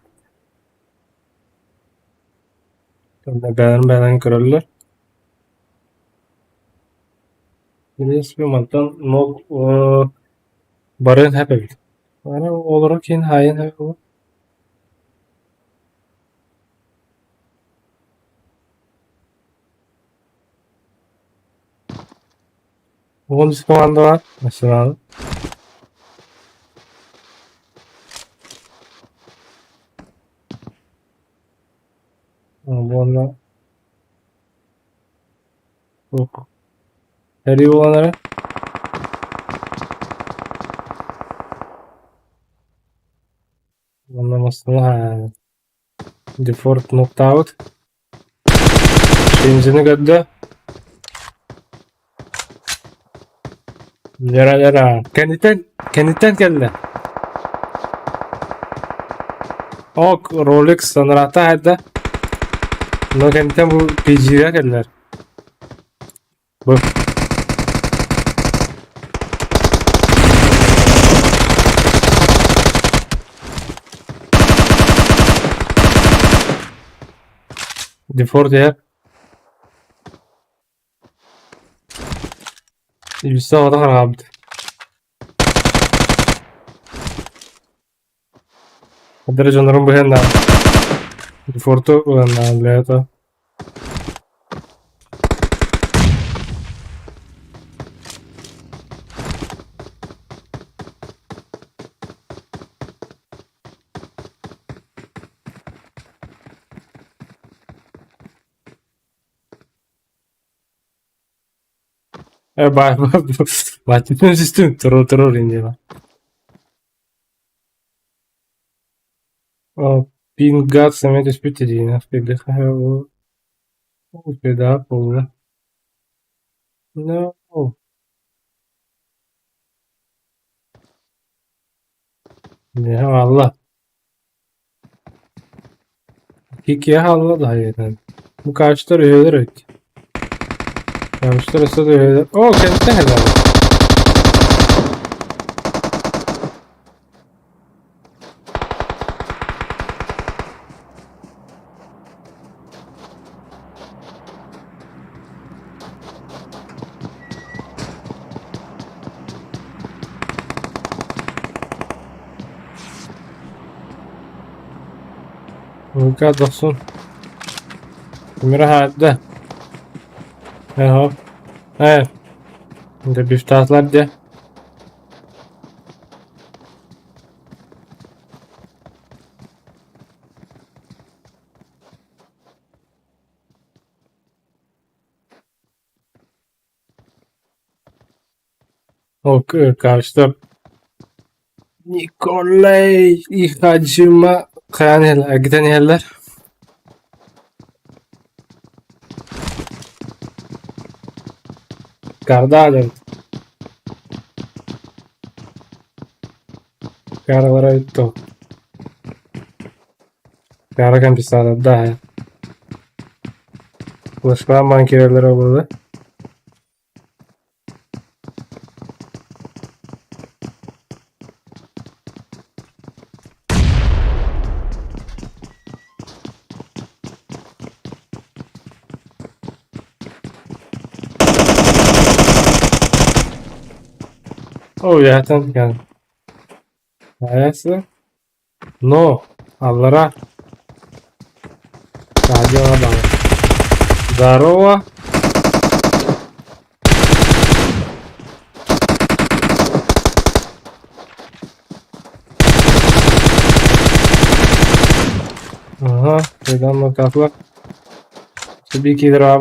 Бэйэлэрин көрөллөр. В принципе, мантан ног барыан сөп эбит. Аны олорор киһини хаайыан сөп буолуо. Уон үс команда бар, национал. Уонна Сэрии буолан эрэ. Уонна массыына Дефорт нуктаабыт. Бензини көрдө. Дьара-дьара. Кэнниттэн, кэнниттэн кэллэ. Ок, Rolex санараата хайда. Но кэнниттэн бу PG-га кэллэр. Бу. Дефорт иһэр. Илбистээх оҕото хараҕаабыт. Хадара дьоннорун быһыан Дефорту ылан бля Э, баатытын систем турur турur инде. Пингат сэмэ түспүт тириинэ буолла. No. Дьэ хаалла. Киһи хаалла да хайыытын. Бу качтар үһүөлэр эбит. Качтар өссө да үһүөлэр. Оо, кэнтэ хэлээ. Лука дохсун. Тимир хаада. Эһо. Э. Дэ бифтаатылар дьэ. Ол кажется, Николай и Хаджима хайаан иһэллэр, эргитэн иһэллэр. Карда дьон. Каралара бүттэ. Кара компенсаторда. Флешкалаан баран киирэллэрэ буолла. Ол уйаатан Но аллара радиоҕа баар. Здорово! Ага, недавно кафе. Собі кидра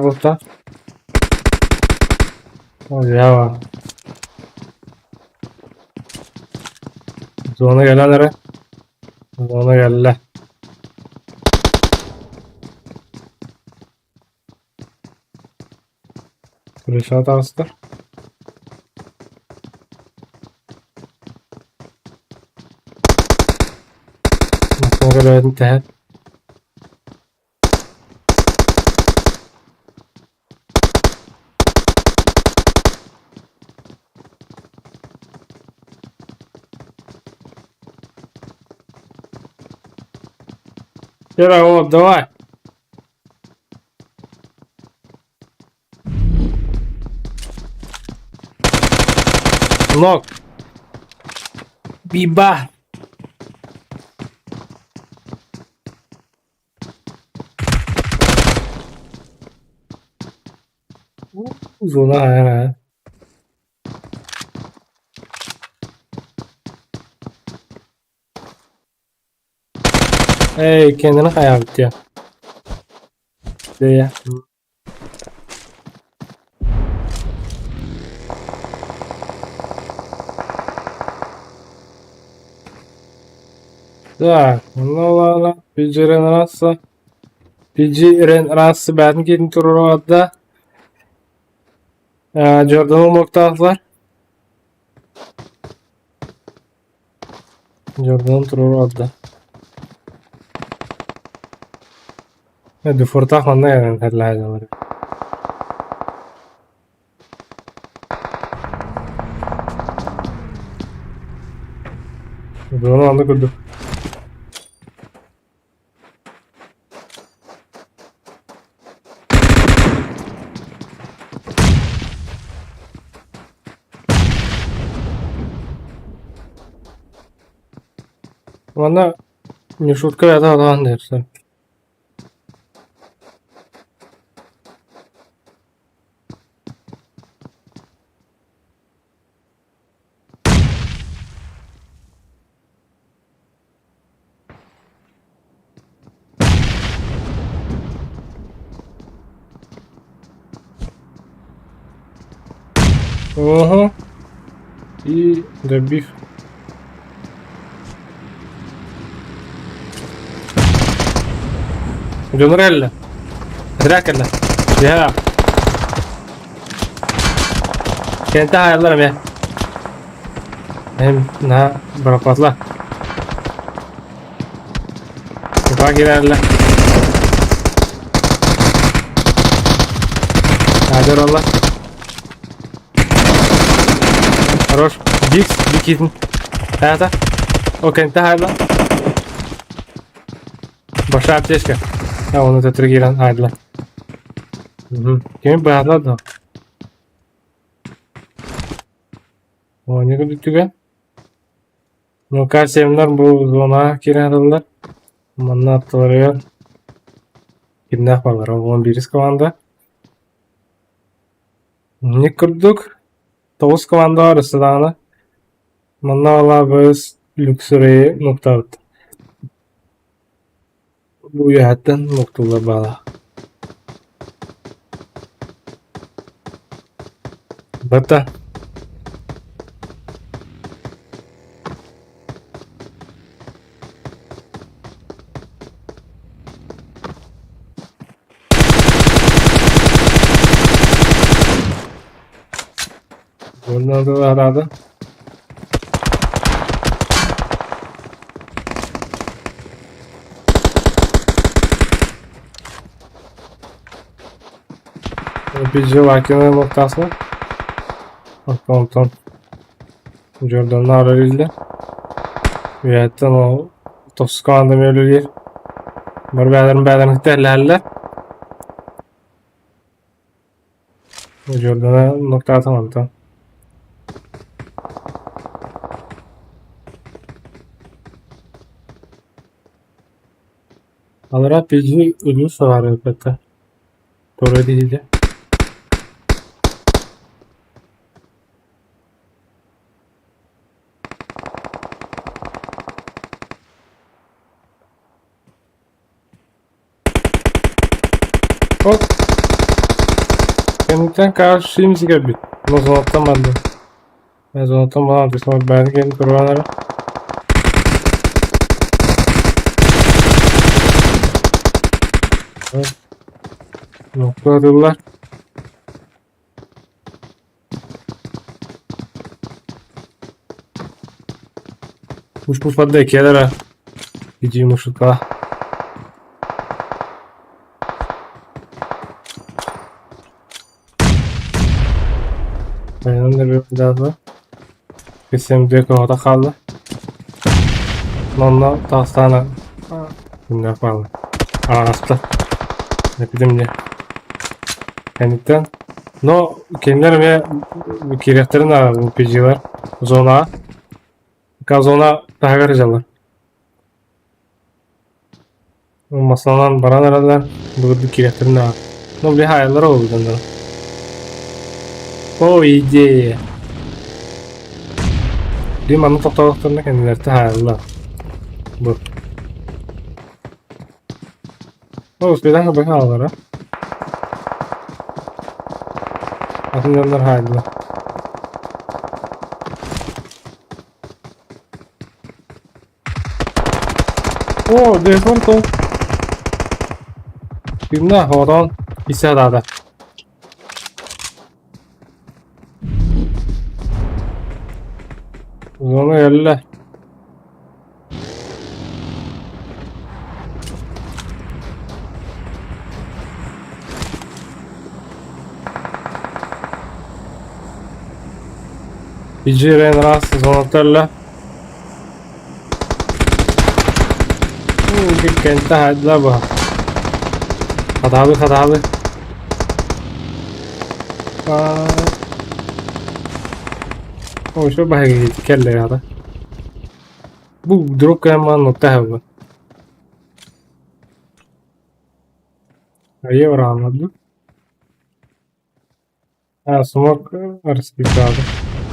Взяла. Зона кэлэн эрэ. Зона кэллэ. Крыша таҕыста. Массыына көлөһүн тэһэн. Вера, вот, давай. Ног. Биба. Зона хайа Эй, kendini kaybetti. Diye. Так, ну ладно, PG раса. PG расы бәрін кетін туралы Jordan нокталар. Jordan туралы Дефортах манна кэлэн Зона аны көрдүк. Манна не шутка ята диирсэн. Ого. И добив. Дюнрелла. Дракелла. Я. Кентэ хаайаллар эмиэ. Эм наһаа быраппатылар. Тупа киирэллэр. Хаадыраллар. Хорош. Дикс, Дикитин. Хайата. О, кентэ хаайла. Большая аптечка. А, он это триггерен хаайдылар. Кими быһаатылар дуо? Оонньуу бүттүгэ. Ну, К7-лар бу зонаҕа киирэн ыллар. Манна аттыларыгар кимнээх бааллар? Ол 11 команда. Инник курдук 9 команда бар өссө даҕаны. Манна Алабыс Люксерейи нуктаабыт. Бу үөһэттэн нуктууллар баала. Бата. Надо. Bijilakina noktasına. Онтон Jordanlar өрүллэ. Үөһэттэн ол тохсус командам өлүүлүүр. Бары бэйэлэрин бэйэлэрин кытта эллэһэллэр. Jordan'a nokta atamadı. Алара PG өлүү саҕар ылбыта. Торо дииллэр. Hop. Кэнниттэн Каш кэлбит. Но зонаттан барда. Мен зонаттан баран бэйэтин кэлин көрүөн эрэ. Nokta Пуш паде кедера. Иди мушука. Aynen de bir daha var. Kesim orada kaldı. Onunla tastana. Ne yapalım? Arasta. Ne bileyim ne. Кэнниттэн. Но кинилэр эмиэ киириэхтэрин наада PG-лэр зона. Зона таһыгар дьаллар. Масалан баран эрэллэр былыргы киириэхтэрин наада. Но били хаайаллар ол дьоннор. О, идея. Били манна тохтоохторуна кэннилэртэ хаайаллар. Бу. О, успедан хабы хааллар, а? Атын дьоннор хаайдылар. О, дефолт. Кимна хорон исадада. Зона эллэ. Иджирен раз зонателле. Кэнтэ хайдла ба. Хатаабы хатаабы. О, что баһыгы келле ята. Бу дроп кэман нотта хабы. Евро алмады. А, смок арскипады.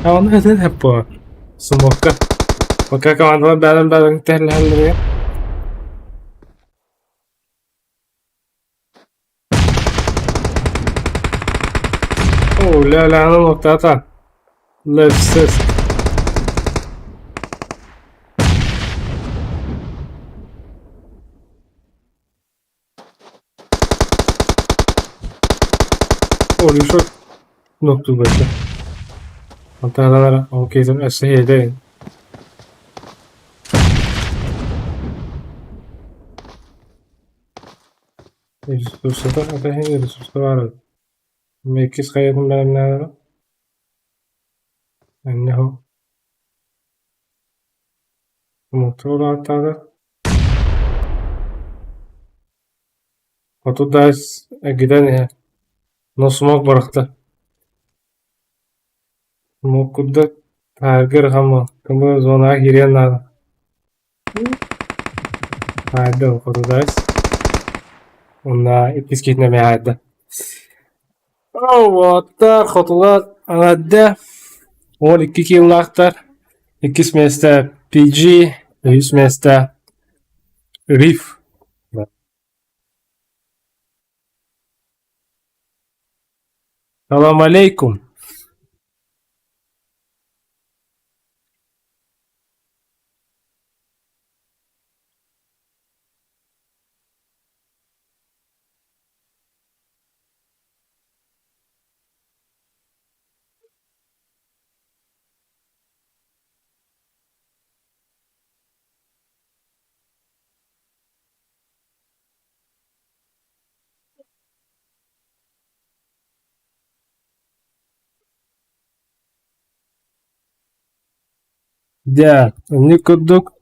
А он это хеппо. Смокка. Пока команда бәлен бәлен тәлләлләр. О, ля ля ноктата. Лепсес. О, лишок нокту бэчэ. Анталара, окей, өссө хедэ. Ресурсата, это хин ресурса бар. Мекис хайатын бәлемнәре. Энне Мотор аттады. Хоту дайс гиден Но смок барахта. Смок кудда таргер хама. Кымы зона кирен надо. Хайда хоту дайс. Онна иккис китне хайда. Оттар хотулар анадда. 12 киллактар. Иккис место PG, үс место Риф. Салам алейкум. Дьэ, инник курдук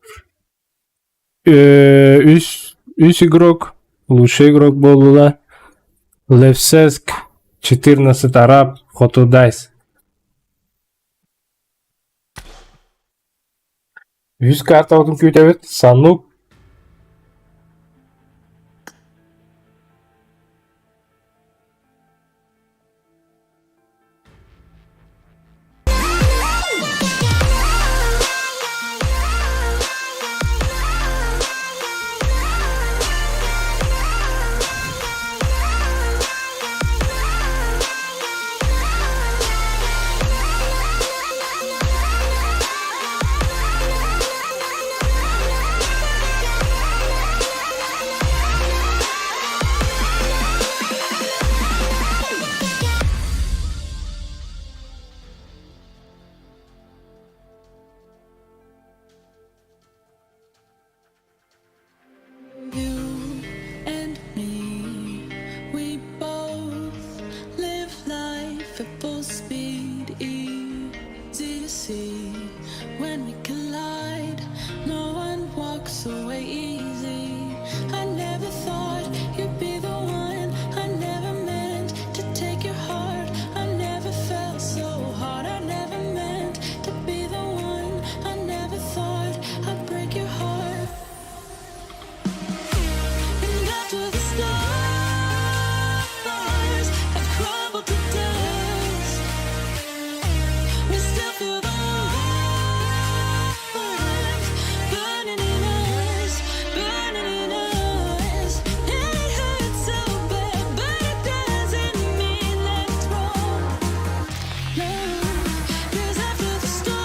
үс, үс игрок, лучший игрок буоллулар. Левсеск, 14 араб, Хотудайс. Үһүс картабытын күүтэбит. Санук You and me, we both live life at full speed, easy to see. When we collide, no one walks away easy. I never thought you'd be the one. I never meant to take your heart. I never felt so hard. I never meant to be the one. I never thought I'd break your heart. And after the stars have crumbled to dust, we still feel the warmth burning in us, burning in us. And it hurts so bad, but it doesn't mean that it's wrong. No, 'cause after the storm,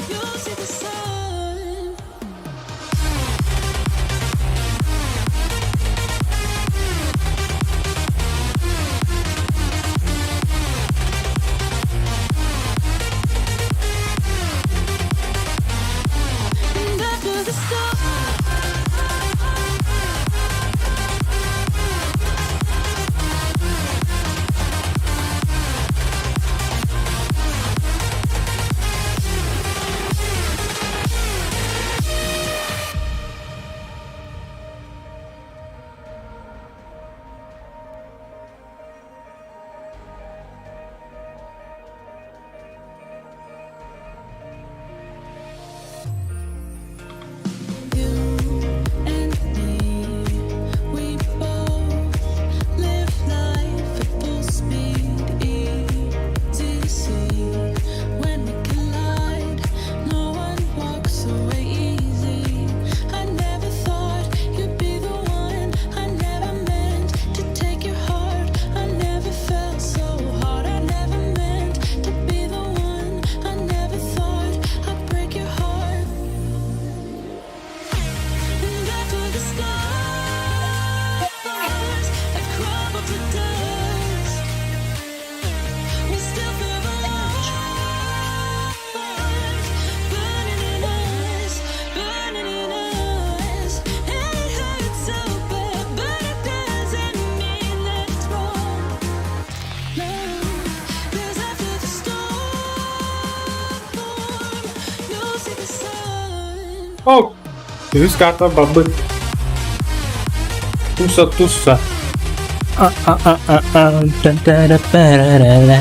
you'll see the sun. And after the storm. You and me, we both live life at full speed, easy to see. When we collide, no one walks away easy. I never thought you'd be the one. I never meant to take your heart. I never felt so hard. I never meant to be the one. I never thought I'd break your heart. And after the stars have crumbled to dust, we still feel the warmth burning in us, burning in us. And it hurts so bad, but it doesn't mean that it's wrong. No, 'cause after the storm, you'll see the sun. Ок! Үһүс карта барбыт. Туса туса. А-а-а-а-а, тан-тара-парарара.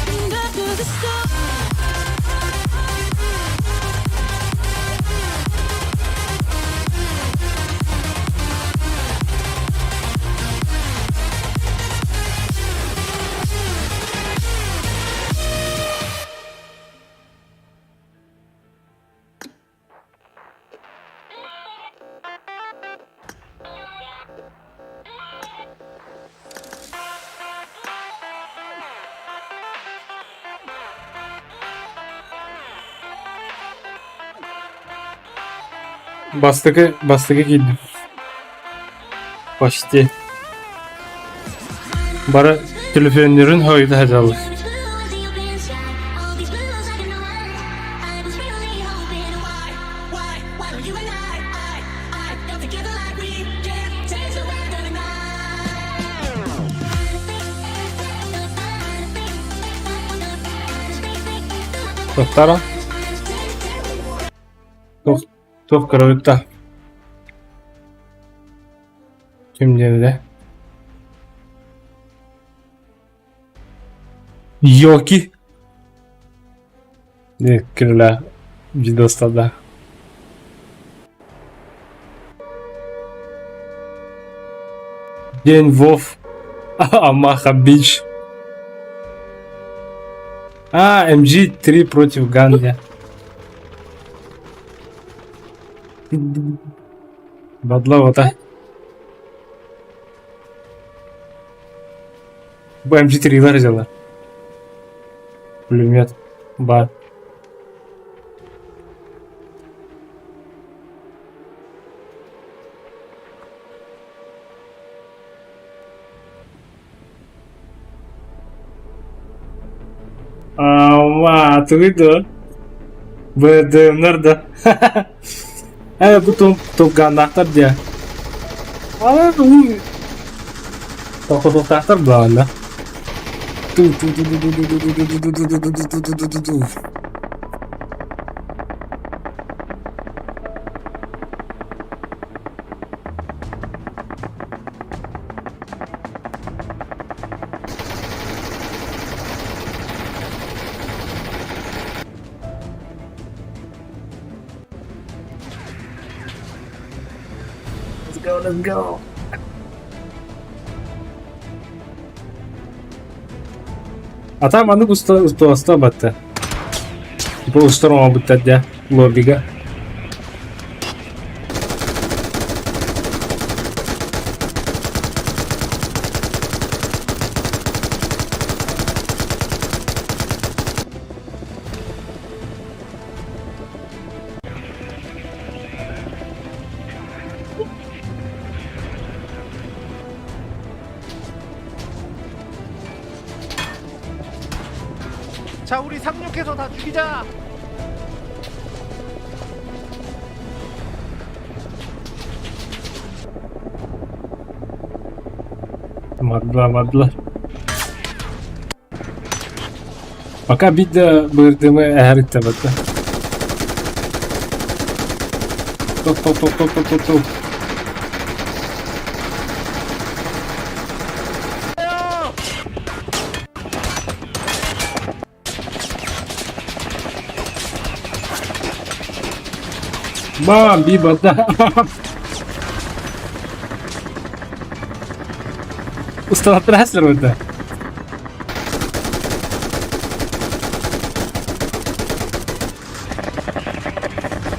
And after the storm. Бастакы, бастакы киирдим. Почти. Бары төлөпүөннэрин хойута сылдьаллар. Туохтара? Туох туох көрөбүт да? Ким диэбитэ? Йоки. Кирилэ видостарда. День Вов Амаха Бич. А, МГ-3 против Ганди. Бадлавата. Бу МГ-3-лар дьалар. Пулемет бар. Ама, тугуй дуо? БДМнар да. Э, бу тупганнаахтар диэ. А, уй. Тохотуохтаахтар буолла. Ту-ту-ту-ту-ту-ту-ту-ту-ту-ту-ту-ту-ту-ту. Let's go, let's go. А там маннык уста батта. Типа устар оҥорбуттар дьэ лоббига. 자 우리 상륙해서 다 죽이자. Мадла, мадла. Пока биир бырдымы эһэриттэ батта. Топ топ топ топ топ топ топ. Бам, би барда. Усталаттар барда.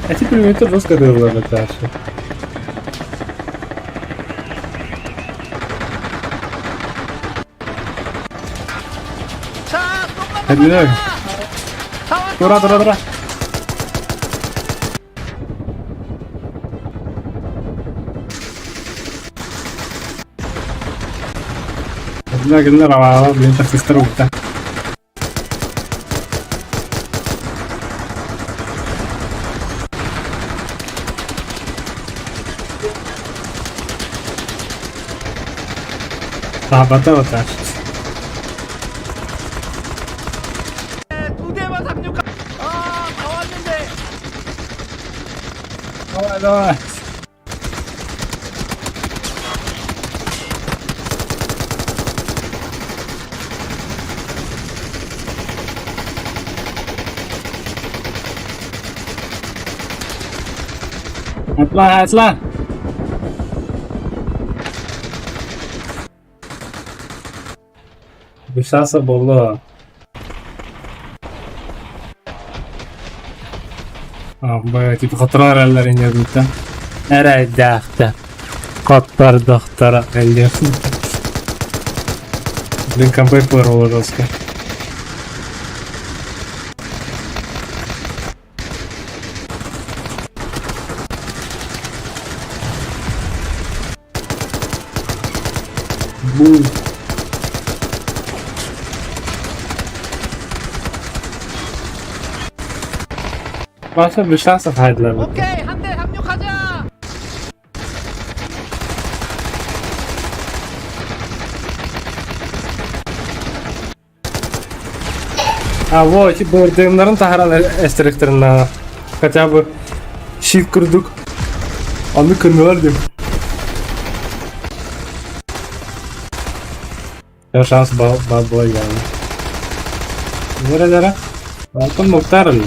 А теперь мне тоже сказала Наташа. 자 Hadi 다 Тура, тура, тура. Ла, ла, блин, так быстро. Бата бата. 두 대만 상륙. 아다 왔는데. Давай, давай. Atla, atla. Бышаса болла. А, типа хотторор эрэллэр инньэ Эрэйдээхтэр. Хоттордохторо Блин, компы порвало жестко. Бум. Вася без шансов хайдылар. 오케이 한 대 상륙하자. А, во, ити бырдыымнарын таһаран эстериктэрин хотя бы щит курдук. Аны кыннылар дим. Я шанс бал yani. Nerelere? Altın muhtarım.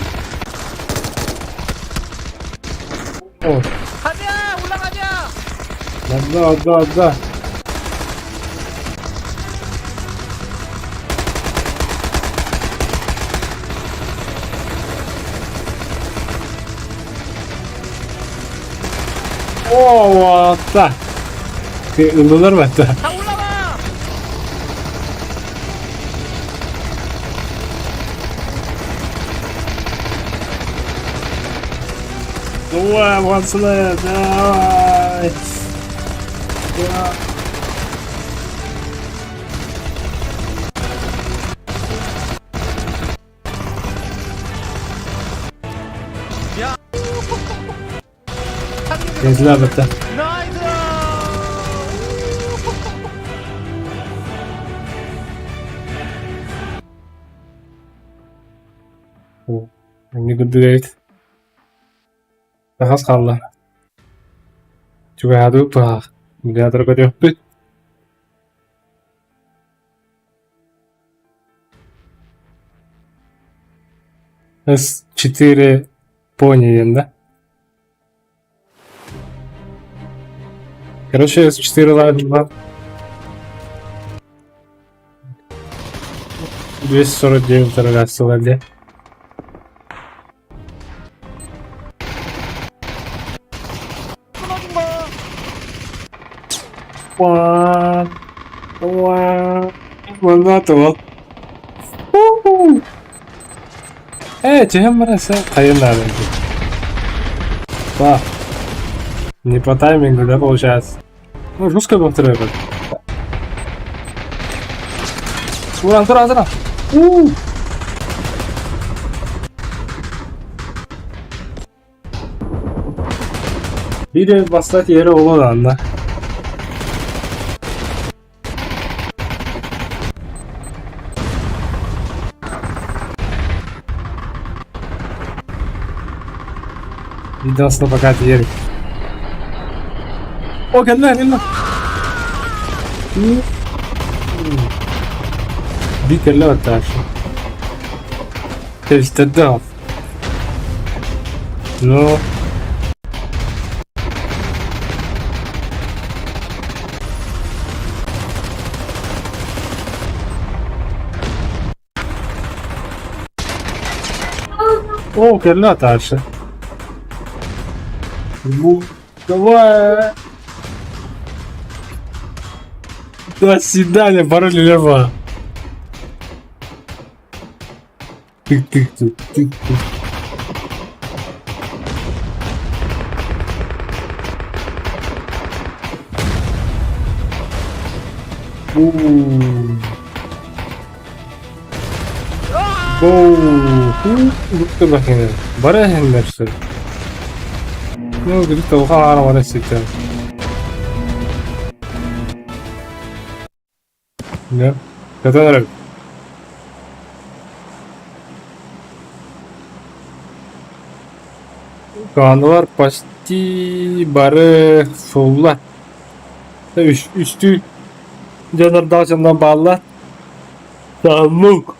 О, 가자 올라가자. да, да, да. О, вот так. Ыллылар бата. 다 올라와. Давай, пацаны, давай. Да. 야. 상륙. Козля бата. 나이스. Не гүрдүгэйт. Тахас хаалла. Чугаһаатыбыт туһаах. Миллиардер көтүөхпүт. С4 пони диэн да? Короче, С4 лайв 249 торгасылар дии. 끊어준 거. Уа, уа, Манна туол. Уху. Э, түһэн баран сэ хайын наада Ба. Не по таймингу, да, получается? Ну, жестко был второй Уран, туран, туран. У! Биир бастат yeri olan анда. Видосны пока тиер. О, кэллэ, кэллэ. Би кэллэ баттаашы. Тэстэрдэ. Ну. О, кэллэ атаашы. Ну, давай. До свидания, пароль лева. Тык-тык-тык-тык-тык. Оу, Бары иһиннэр Ну, где-то ухаара бара ситэр. Да. Который Командалар почти бары сулла. Үстүү дьонордоох дьоннор бааллар. Таннук.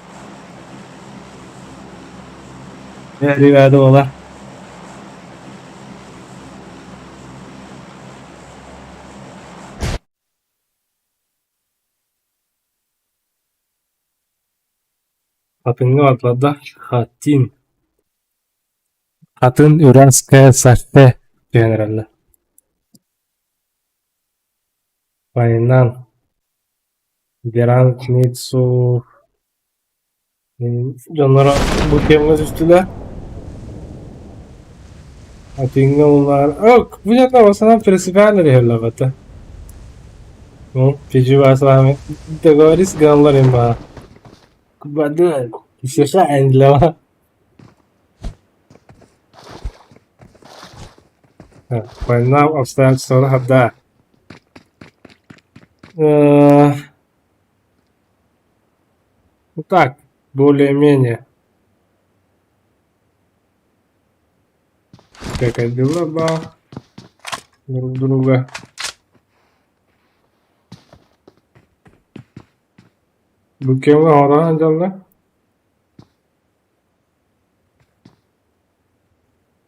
Ребята буолар. Хатыҥҥа барда Хатин. Хатын Уральская Сарте түһэн эрэллэр. Войнан Геранкницу дьонноро бу кэмҥэ түстүлэр. Хатыҥҥа улаар Ок, бу дьоннор в основном принципиально иһэллэр Ну, с вами договорись гыналлар баа. Кубады, исеха эндлева. Война обстоятельстволара харда. Ну так, более-менее. Как дела ба друг друга. Бу кэмҥэ оҥоро сылдьаллар.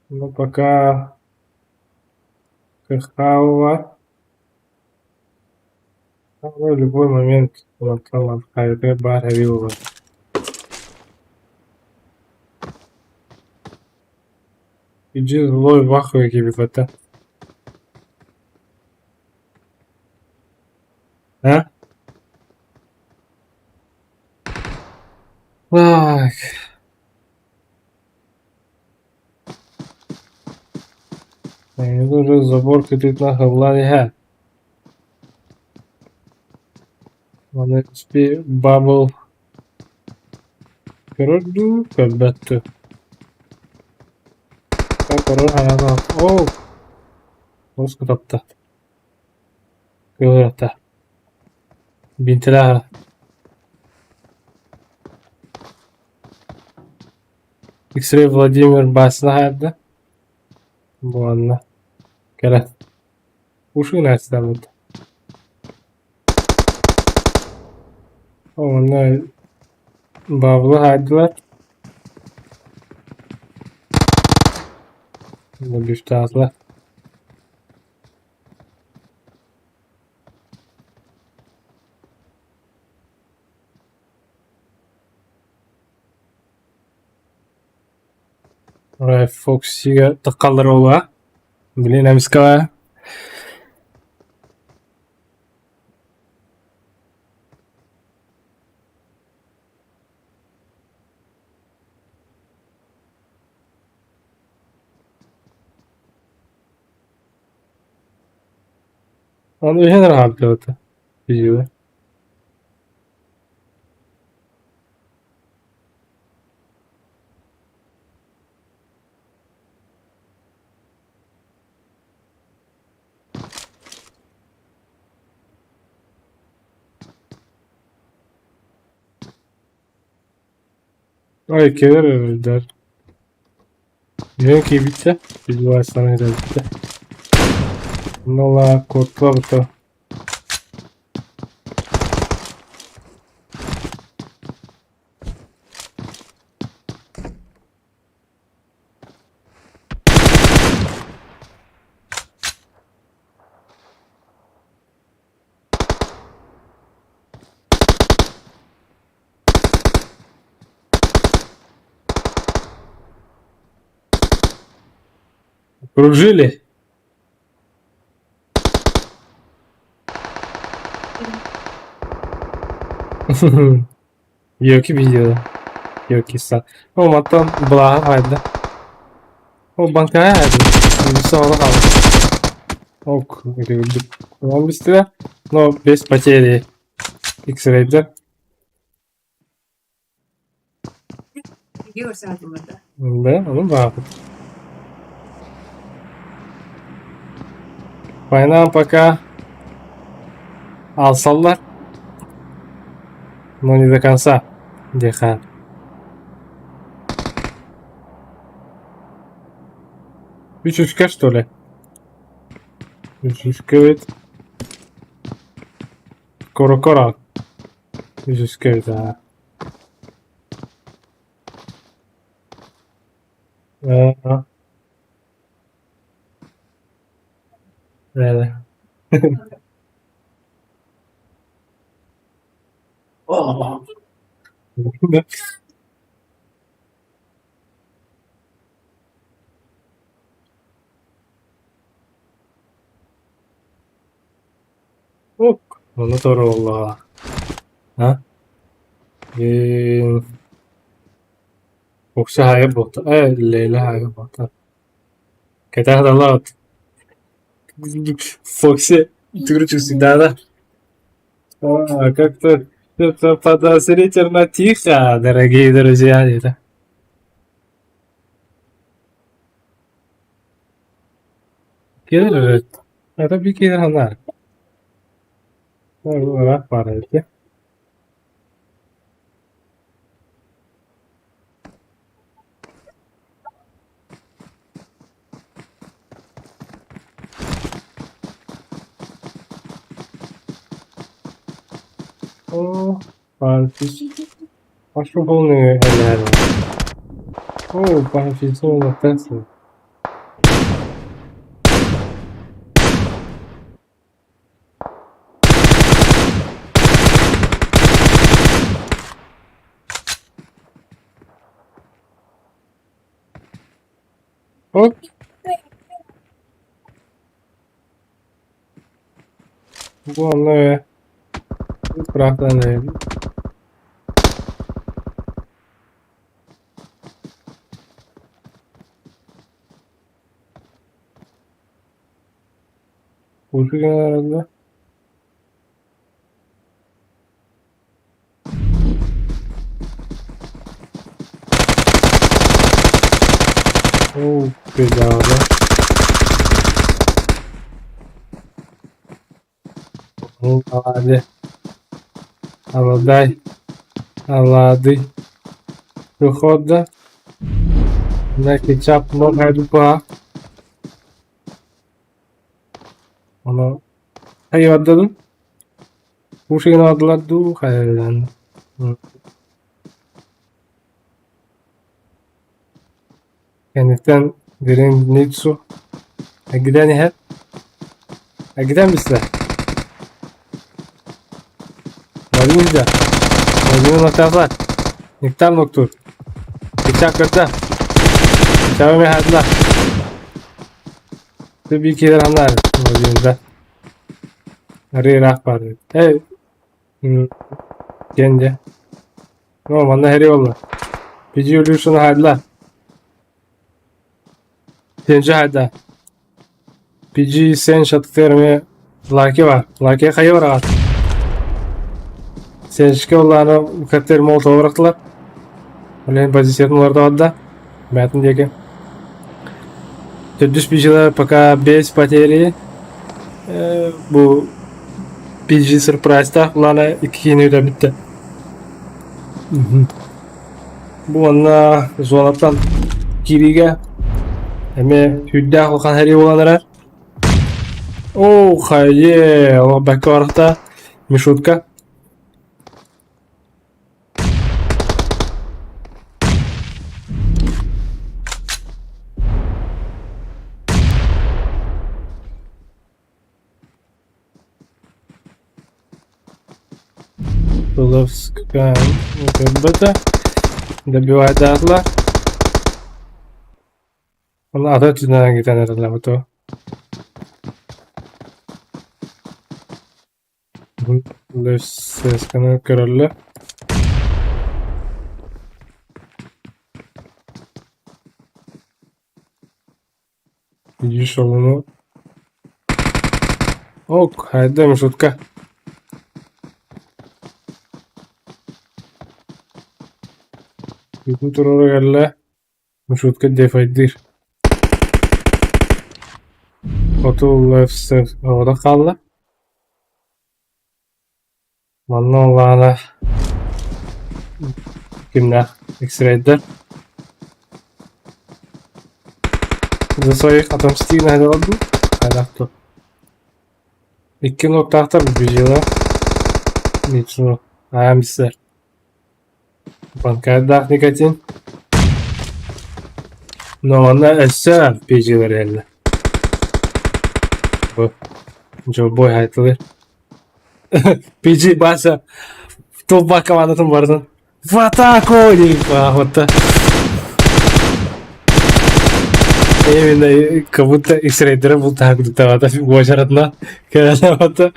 Ну пока кыахтаабыт в любой момент баар эбии буолар. Иди злой в ахуе киирбэтэ. А? Так. Уже забор кытыытынан ыһыллан иһэр. Маны Бабл көрөр дуу, көрбөт дуу? Көрөр хараҕа оо олус кутатта Кыыһырта Бинтилээх X-ray Владимир Басина хаайда Буолла кэлэн Ушина астаммыт Онно Баабылы хаайдылар Бүстаатылар Фоксига таххаллар буолуо Блин, эмискэ Ону иһэн эрэ хаалбыта видео. Ой, кэлэр эрэллэр. Дьиҥ киирбиттэ, видеоларынан кэлбиттэ. Онно куоттулар Окружили? Йоки видео. Йоки са. О, мантан былааҕа хаайда. О, банкаҕа хаайда. Соҕура хаалла. Ок, Он быстро, но без потери. X-рейдер. Да, ону баҕарбыт. Война пока алсаллар, но не до конца диэхэ. Үс үскэ что ли? Үс үскэ эбит. Кора-кора. Үс үскэ эбит аа. Аа. Ээ. Ок, ону торуоллаҕа. А? Э, Укса хайа буолта. Э, Лейла хайа буолта. Кэтэх далаат. Фокси, ты всегда, да? А, как-то это подозрительно тихо, дорогие друзья. Это. Кэлэр эбит. Ата би кэлэр ханаар. Ыраах баар эбит ээ. О, Пошел полный реально. О, пошел Тесла. Оп. Бу онно бырахтан. Пушка. О, педала. Ну, ладно. Аладай. Алады. Выхода. На кетчап много па. Оно. Хайваддадын. Пушкин адладу хайван. Кэнниттэн дириҥ Ницу эргитэн иһэр, эргитэн бистэ. Владимир Владимир Нотафа Никтан Ноктур Ичак кытта Ичагы мехатла Ты киирэр ханаар Владимирда Арыыраах баар Эй диэн дьэ Оо манна хэрий буолла PG Illusion хаайдылар Тенчи хайда PG сен шатыктыгар эмиэ Лаки бар. Лаки хайа бараҕат? Сенчикэ улаана коктейль молотова бырахтылар. Ол позициятын уларда барда. Бэйэтин диэки. Төрдүс PG-лар пока без потери. Бу PG сюрпрайстаах улаана икки киһини үтэн бүттэ. Бу манна зонаттан киириигэ эмиэ сүүрдээх улахан сэрии буолан эрэр. Оо, хайе, ол бэккэ барахта Мишутка. Туловская көрбөтө. Добивайдаатылар. Оны ата өттүнэн китэн эрэллэр бу Левсканы көрөллөр. Видишь, ону Ок, хайда Мишутка. Бүтүн туруора кэллэ. Мишутка дефайдыыр. Хоту Левсев оҕото хаалла. Манна улаана кимнээх X-рейдэр За своих отомсти наһаалар дуу? Хайдах дуу? Икки нуктаахтар бюджета Ничего. Аам бисер. Банкардаах никотин. Но манна өссө PG-лэр эллэ. Бу Джобой хайтылыр. PG баса толба командатын бардын. В атаку! Вот Именно, как будто X-рейдері бұл тағы күдіктавата уочаратына кэлэвата.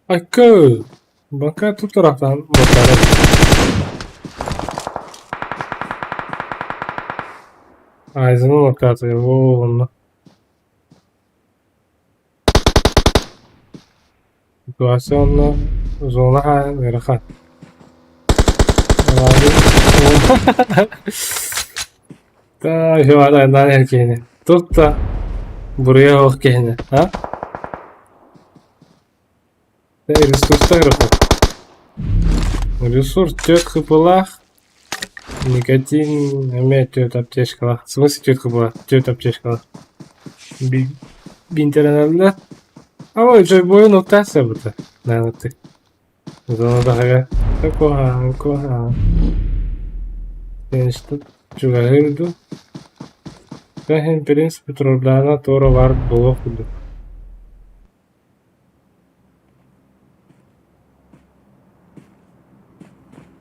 Айкы! Бака тут тарафтан бакара. Айзының ортасы, о, онно. Ситуация онно зона хаһан ыарахан. Та киһини. Тут да буруйа суох киһини, а? Ресурстар ыарахан. Ресурс түөрт хп-лаах, никотин эмиэ түөрт аптечкалаах. В смысле түөрт хп-лаах? Түөрт аптечкалаах. Бинтэрэнэллэр. А бойун уктаасса бута. Наанаты. Зона таһыгар куһаҕан куһаҕан. Чугаһыыр дуу? Иһин принц Петровна туора баар буолуох курдук.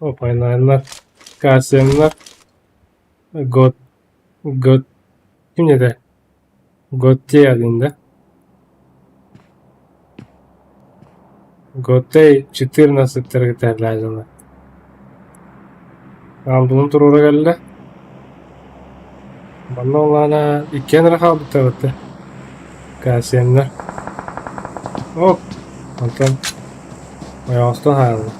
Опайнааннар, Касьяннар, Гот, Гот, ким этэ? Готте диэн да? Готей 14 кытаалаадылар. Аалбытын туруора кэллэ. Манна улаана иккиэн эрэ хаалбыттар этэ. Касьяннар. О, онтон ойоҕостон хаалла.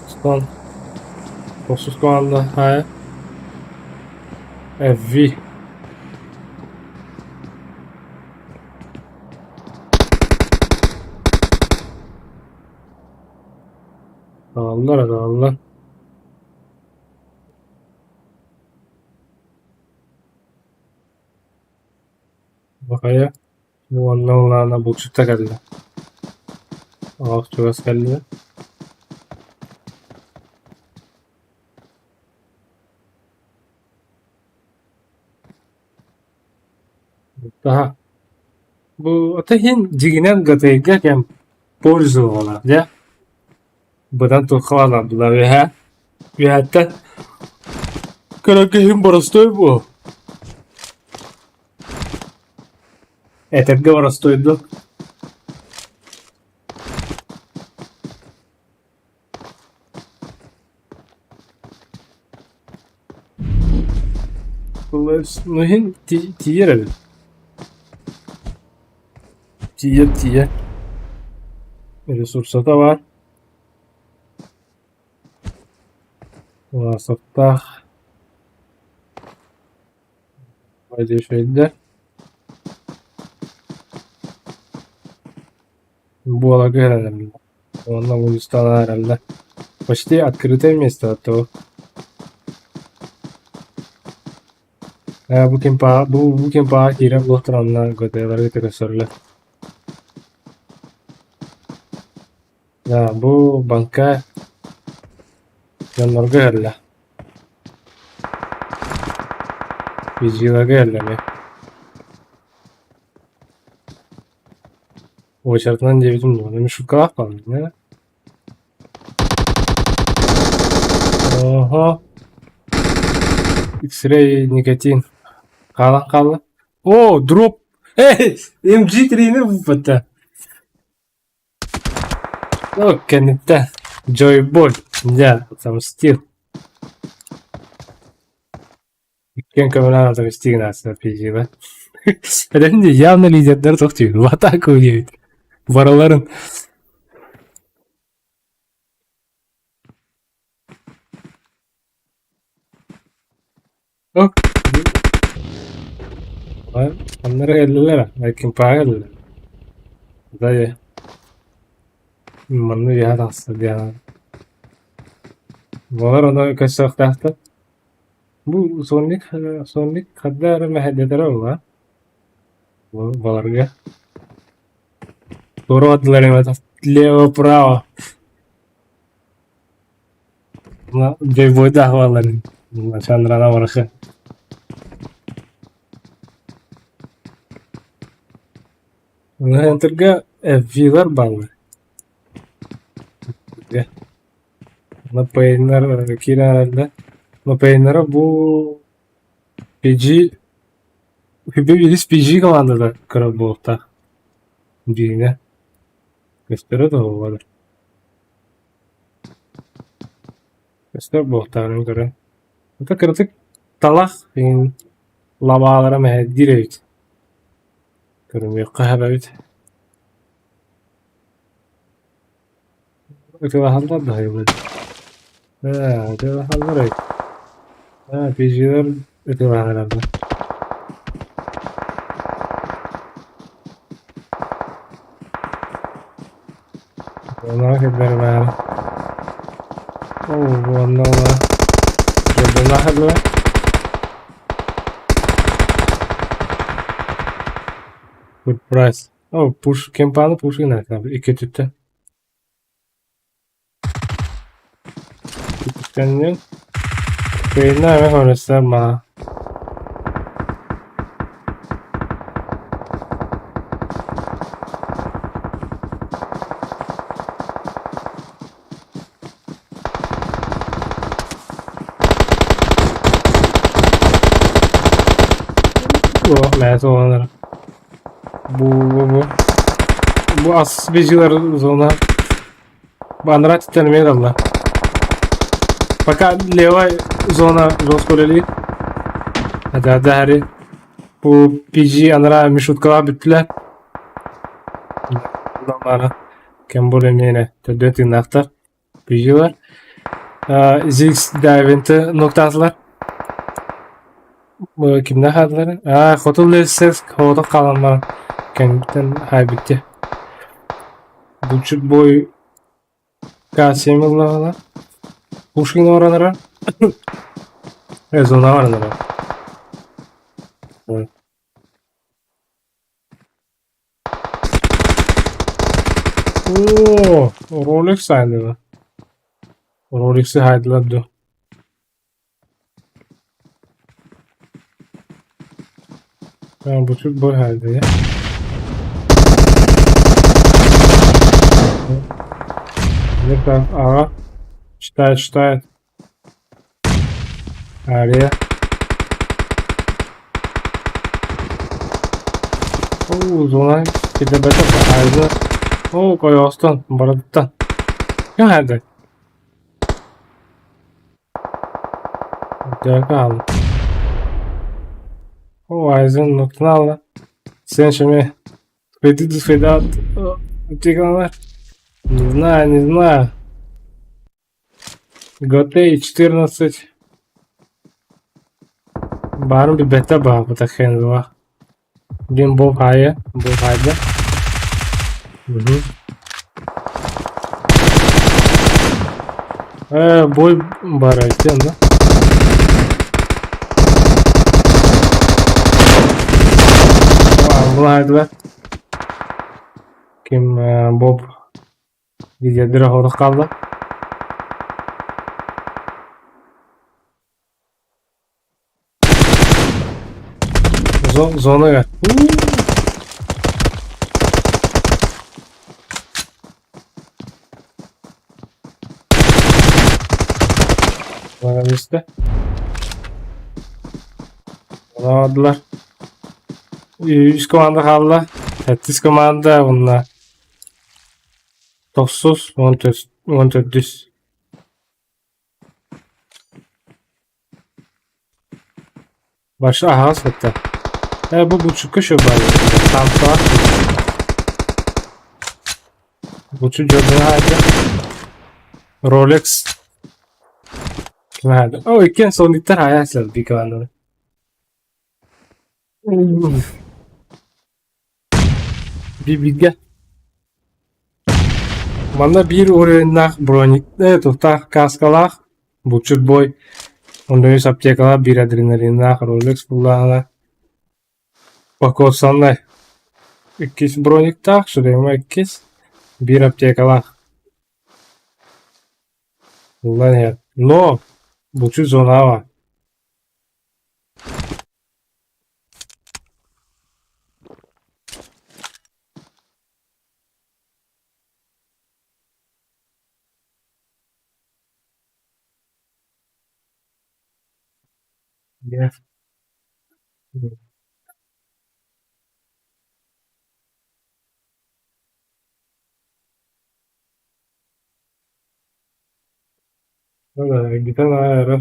Стон тохсус команда аайы FV Dağıldılar dağıldılar. Бахайа уонна улаана булчутта кэллэ. Оҕох чугас кэллэ. Таһа Бу ата иһин дьиҥинэн ГТГ кэм пользовала дьэ быдан туоххалаанардылар үһэ үөһэттэн көрөр киһим боростуой буо этэргэ боростуойдук Ну иһин тиийэр эбит. Тиийэр тиийэр. Ресурсата баар. Саптаах. Үчүгэйдэр. Буоларга эрэнэбин. Уонна улуустан эрэллэр. Почти открытое место то. Бу кимпаа бу кимпаа киирэн буолтаранна ГТ-лары көрсөрлөр. Да, бу банка дьоннорго эрэллэ. Визилага эрэллэ. Уочаратынан диэбитим дуо, мишукалаах буолла Оһо X-ray никотин хаалан хаалла. О, дроп! Эй, MG3-ни булбата. О, кэнниттэн Joyboy, дьэ, отомстил. Иккиэн көмөлөөн отомстил гынааччылар PG-га. Эдэн явно лидердэр туох диибин, в атаку диэбит. Барыларын Ок. Оннор кэллилэр, кимпааҕа кэллилэр. Да, манна үөһэ тахса диэн. Балар ону көрсүөхтээхтэр. Бу сонник сонник ханна эрэ мэһэйдэтэрэ буолла. Баларга. Туора бардылар лево-право. Дьойбуойдаах буолларын Чандрана барыхы. Центрга FV-лар бааллар. Напейнер киирэн Напейнера бу PG Үбү PG командата көрөр буолуохтаах. Дьиҥэ көстөрө да буолуо. Көстөр буолуохтааҕын көрөн. Ата кыратык талах иҥин лабаалара мэһэйдиир эбит. Көрүмүөххэ сөп эбит. Ытылаһаллар да хайылар. Ээ, ытылаһаллар эбит. Ээ, пизилэр ытылаһаллар. Онон кэллэр баар. Оо, уонна ола. Дьоллоох дуо? Good price. О, пуш, кемпаны пушина икки өттүттэн. Кэннин кыайна эмэ көрөсө маа. О, мэ зоналар. Бу бу бу. Бу ас бежилер зона. Анараа өттүттэн эмиэ ылла. Пока левая зона жестко үлэлиир. Дэһэри бу PG анараа мишуткалаах бүттүлэр. Кем более-менее төрдүөн тыыннаахтар. PG-лар. ZX Diving-ти ноктаатылар. Кимнээх хааллар? Аа, Хоту Лесес хоҕотох хаалан баран кэнниттэн хаайбыттыы. Булчут бой К7 ыллаҕына Пушкин оҥоронора зона оҥоронора Оо, Rolex айдыла. Rolex'i haydılar ду. Булчут бой хайдыа. Где-то, ага. Читает, читает. Ария. Оо, зона кидэбэтэ хайда. Оо, койоостон, барыттан. Ким хайда? Дьэ, Оо, Айзен нуктун Сен шеме фейдат Не знаю, не знаю. Готей 14. Баарын билбэттэр баҕарбыта хензла. Диэн бу хайа, бу хайда. Мгм. Бой баар эбит да? Булаайдылар. Ким Боб видеодыра хорук хаалла. Зонага. Баран истэ. Оноодулар. Үс команда хаалла. Сэттис команда уонна тохсус, 14-үс. Башы аһаҕас кытта. Ээ бу булчукка шо баар Таамтаах Булчут дьонноро аайда Rolex О, иккиэн сонниктар аайа сылдьар команданы. Бииргэ. Манна биир уровеннаах броник тустаах каскалаах, булчут бой, онно үс аптекалаах, биир адреналиннаах Rolex буллаҕына покосаннай иккис брониктаах, шлема иккис, биир аптекалаах. Буллан иһэр. Но булчут зонаҕа баар. Yeah. Гитан аара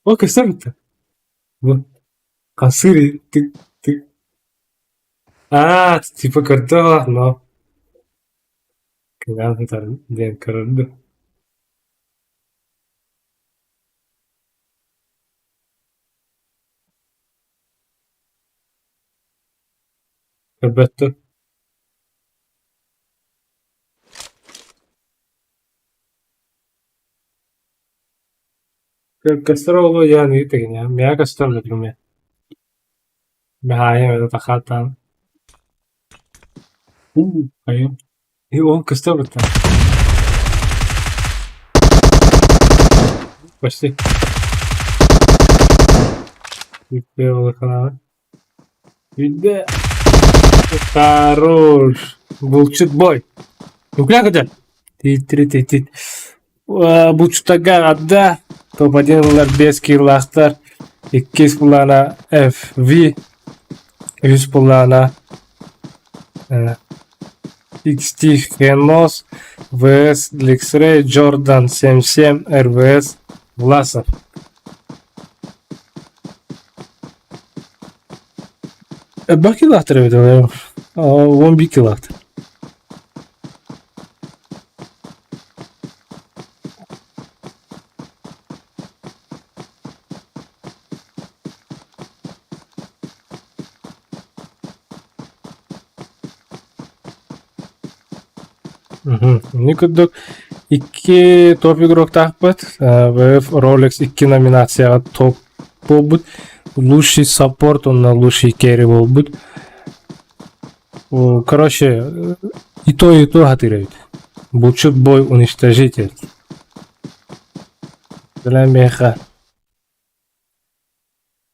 О, көстөр битта. Бу хасыр тык тык. Аа, типа көрдөөх но кыҥаан сытар диэн көрөр дуу. Көрбөт дуу? Көстөр оҕолор дьаан ыытыгын миэхэ көстөр билигин Баайа тахаатаан уу хайа ол көстөр бытта почти Үйдэ Хорош булчут бой Укля хотя Тиит Булчуттарга адда топ-1 ылар 5 киилаахтар, иккис былаана FV, үһүс былаана XT Хенос, VS X-Ray, Jordan 77, RVS Власов. Элбэх килаахтар эбит 11 килаахтар. Ини курдук икки топ игроктаахпыт. ВФ Rolex икки номинацияҕа топ буолбут. Лучший саппорт уонна лучший керри буолбут. Короче, и то хатыр эбит. Булчут бой уничтожитель. Билэн миэхэ.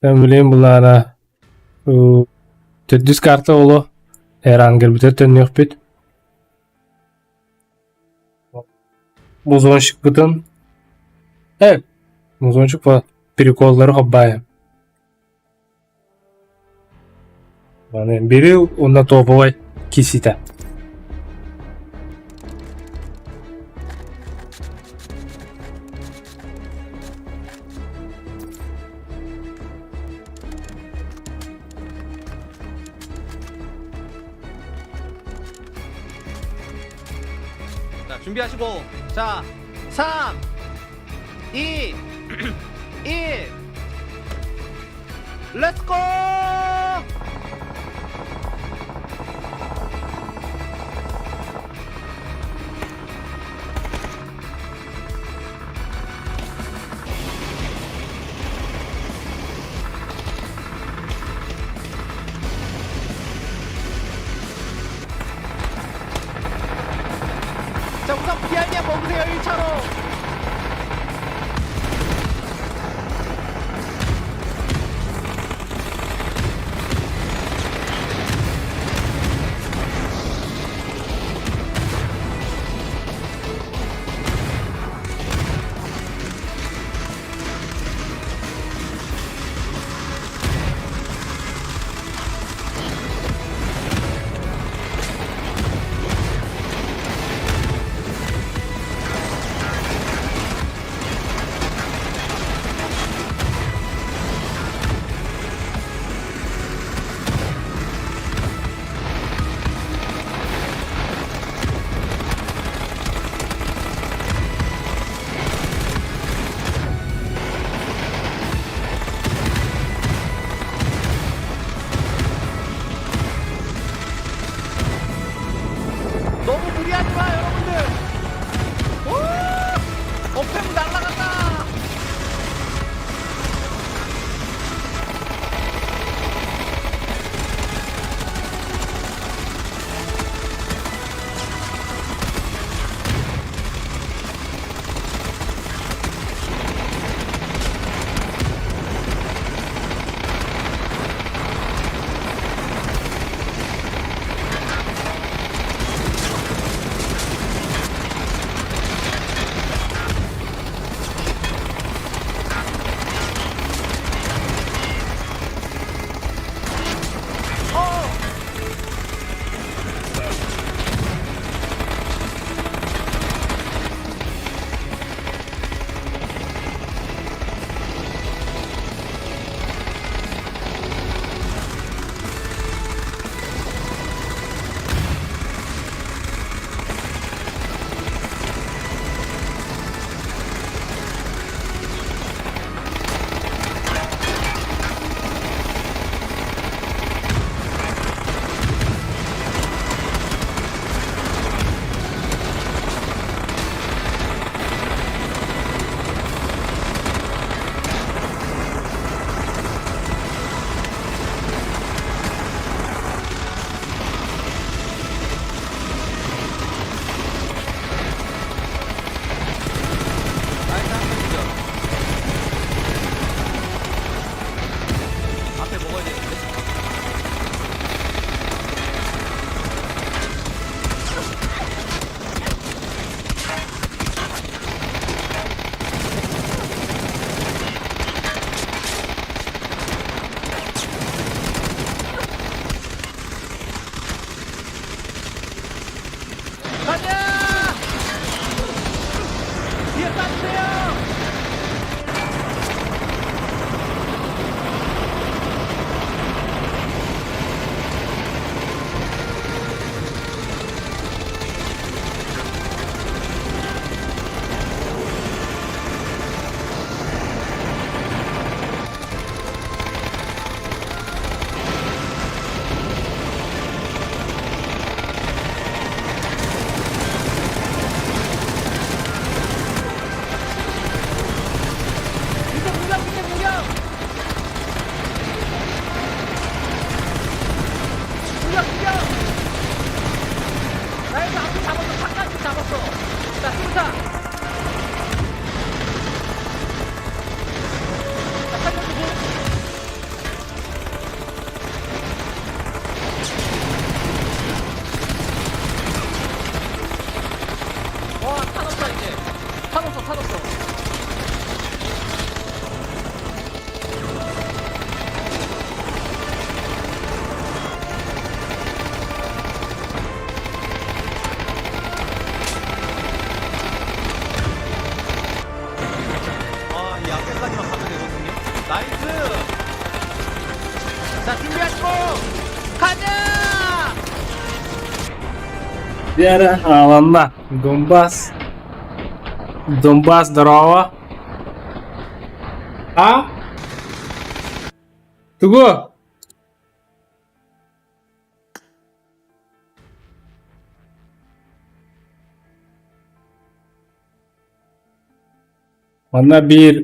Билин булаана төрдүс карта оло Эрангербитер төннүөхпүт. Музонщикпытын музонщик по приколлары хоббайым. Маны бири уонна топовай киситэ. 자, 준비하시고 자, 3 2 1 Let's go! 자, 우선 비알리아 먹으세요, 1차로. 너무 무리하지 마, 여러분들. 오! 업템 날라간다. 가자! 뒤에 빠지세요! 밑에 무력, 밑에 무력! 무력, 무력! 나이스, 앞에 잡았어. 차까지 잡았어. 자, 수류탄! 자, 살려주고. 와, 탄 없다, 이제. 탄 없어, 탄 없어. 아, 이 앞에까지만 가면 되거든요. Nice! 자, 준비하시고, 가자! Вера, Алана, Донбасс. Донбасс, здорово. А? Тугу? Манна биир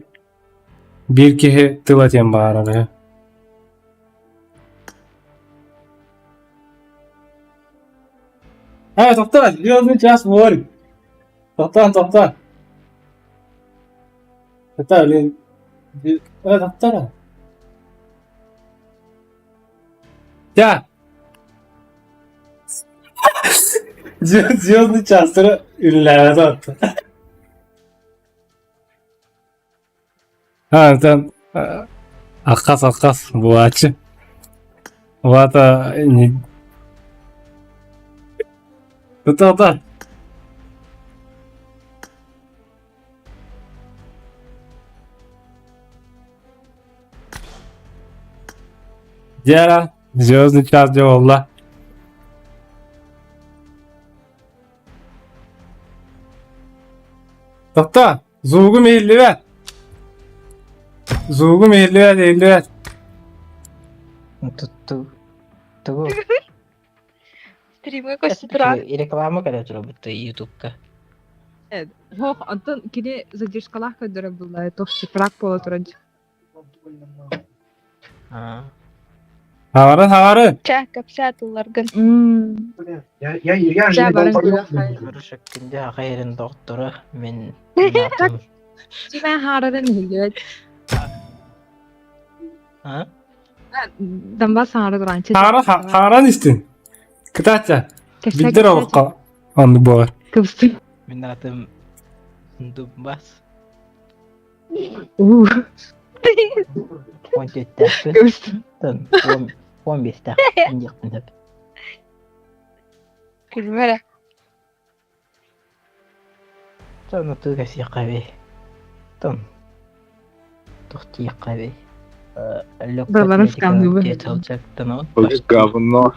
биир киһи тыл этиэн баҕарар үһү. Ээ, тохтоо, звездный час говорит. Тохтоон, тохтоо. Это, блин, э, тохтоо. Дьэ, звездный частары үлэлээбэтэ Антон аккас аккас буолааччы. Улаата Тохтоо. Дьэ, звездный час дьэ буолла. Тохтоо, звугум иһиллибэт. Звугум иһиллибэт, иһиллибэт. Тутту тугу Стримҥэ көстө турар. Реклама кэлэ турабыт ютубка. Һох, онтон кини задержкалаах көрдөрөр буолла, туох чыпыраак буола туран. Аа. Хаҕарын, хаҕары. Чэ, кэпсээ тылларгын. Я же Чэ, не баран долбоёб. көрүөххэ. Хорошо, күндү аҕа доҕотторо мин Так, Кимэ хаарарын иһиллибэт. А? Донбасс хаара туран. Хаҕара, хаҕаран истин. Кытаачча. Кэпсээ, Билдер кэпсээ. олоххо оннук буолар. Кыбыстый. Мин аатым Дубас. Уу, 14-тээхпин. кыбыстый. Тон 15-тээхпин диэхпин сөп. Күлүмэ эрэ. Тон тыга сиэххэбий. Тон туох диэххэбий. Барларын сканныыбын. Говно.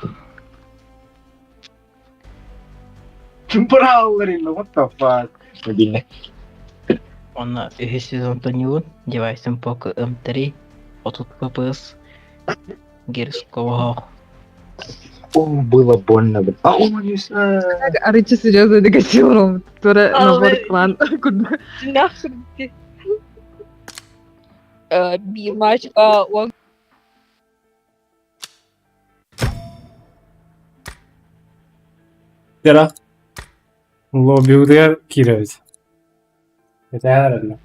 Браулерин, what the fuck? Мобильный. Онно үһүс сезонтан юун, девайсым Poco M3, 30 FPS, гироскоп. О, было больно, блин. А он не знаю. Арычы серьезно дегасил Тура набор клан. Курдук. Дьиҥнээх сүрдүү. Э, биир мальчика уон Вера, лоббиутыгар киирэбит. Кэтээн эрэллэр.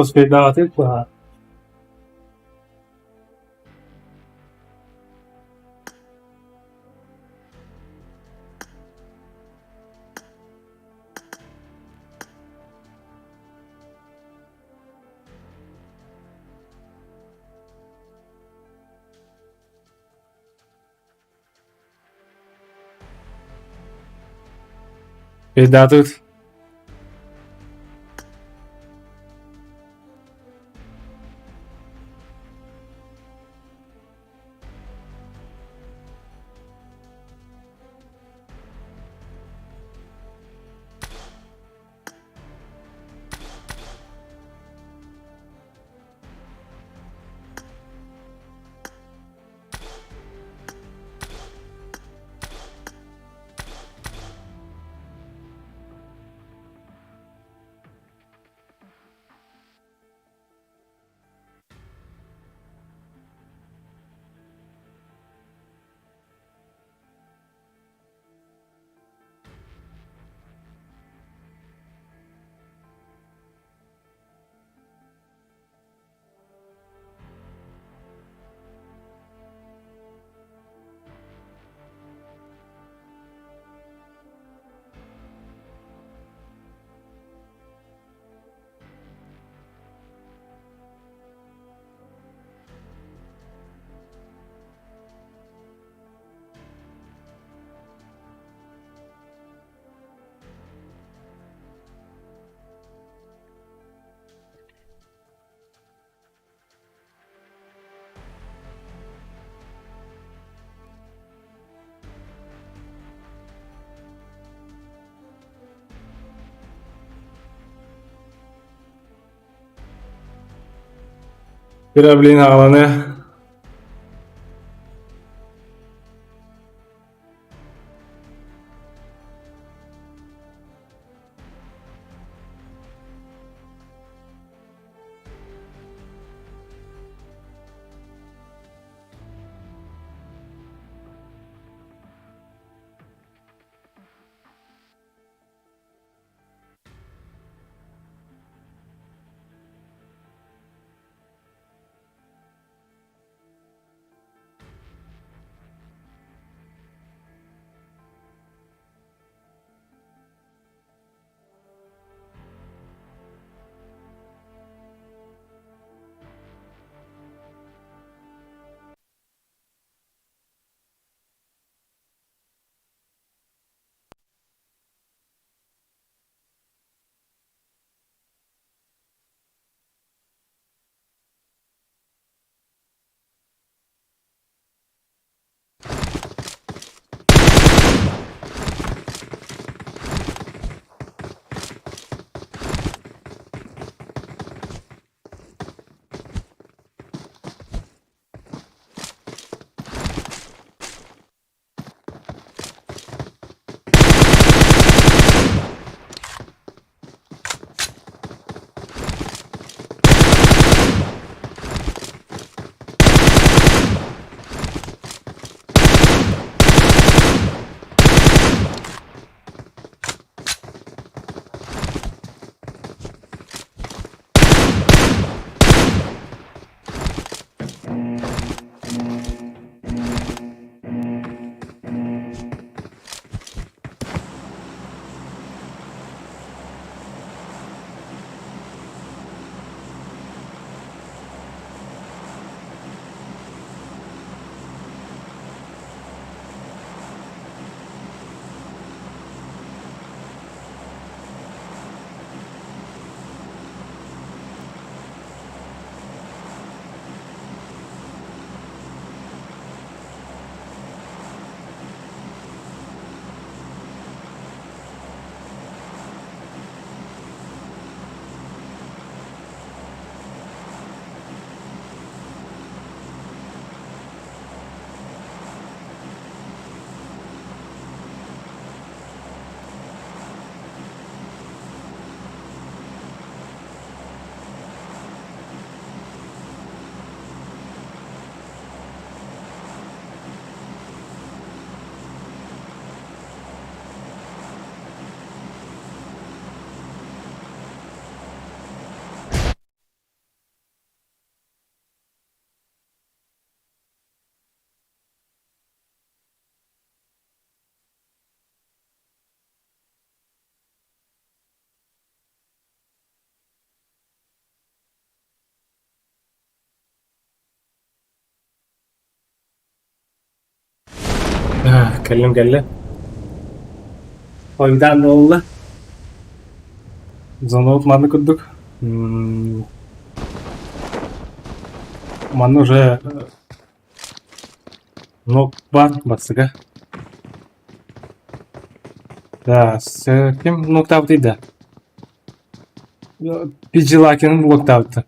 Успейдаҕытын куһаҕан. Передатывают. Бля, блин, аҕаланы. Кэллим кэллэ. Хойутаан да буолла. Звонок манна курдук. Манна уже нок бар бастыга. Да, с ким ноктаабытый да? Пиджилакин блоктаабыта.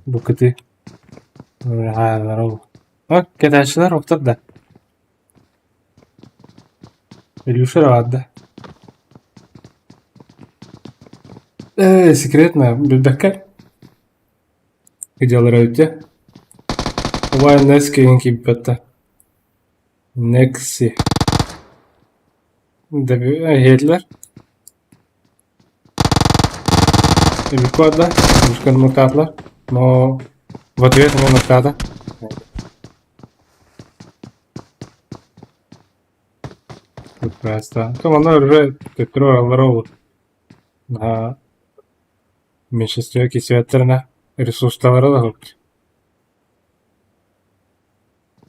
Бу кыты. Кэтээччилэр охтор да. Илюша да. Секретно, билбэккэ. Идеалара үтэ. Убай Нески кииппэтэ. Некси. Иһиэтилэр. Илюка да, Илюшка нуктаатылар. Но в ответ ему нуктаата. Прекрасно. То манна уже төттөрү бараллара ол. На меньшинстве кисиэттэринэ ресурсталара да суох.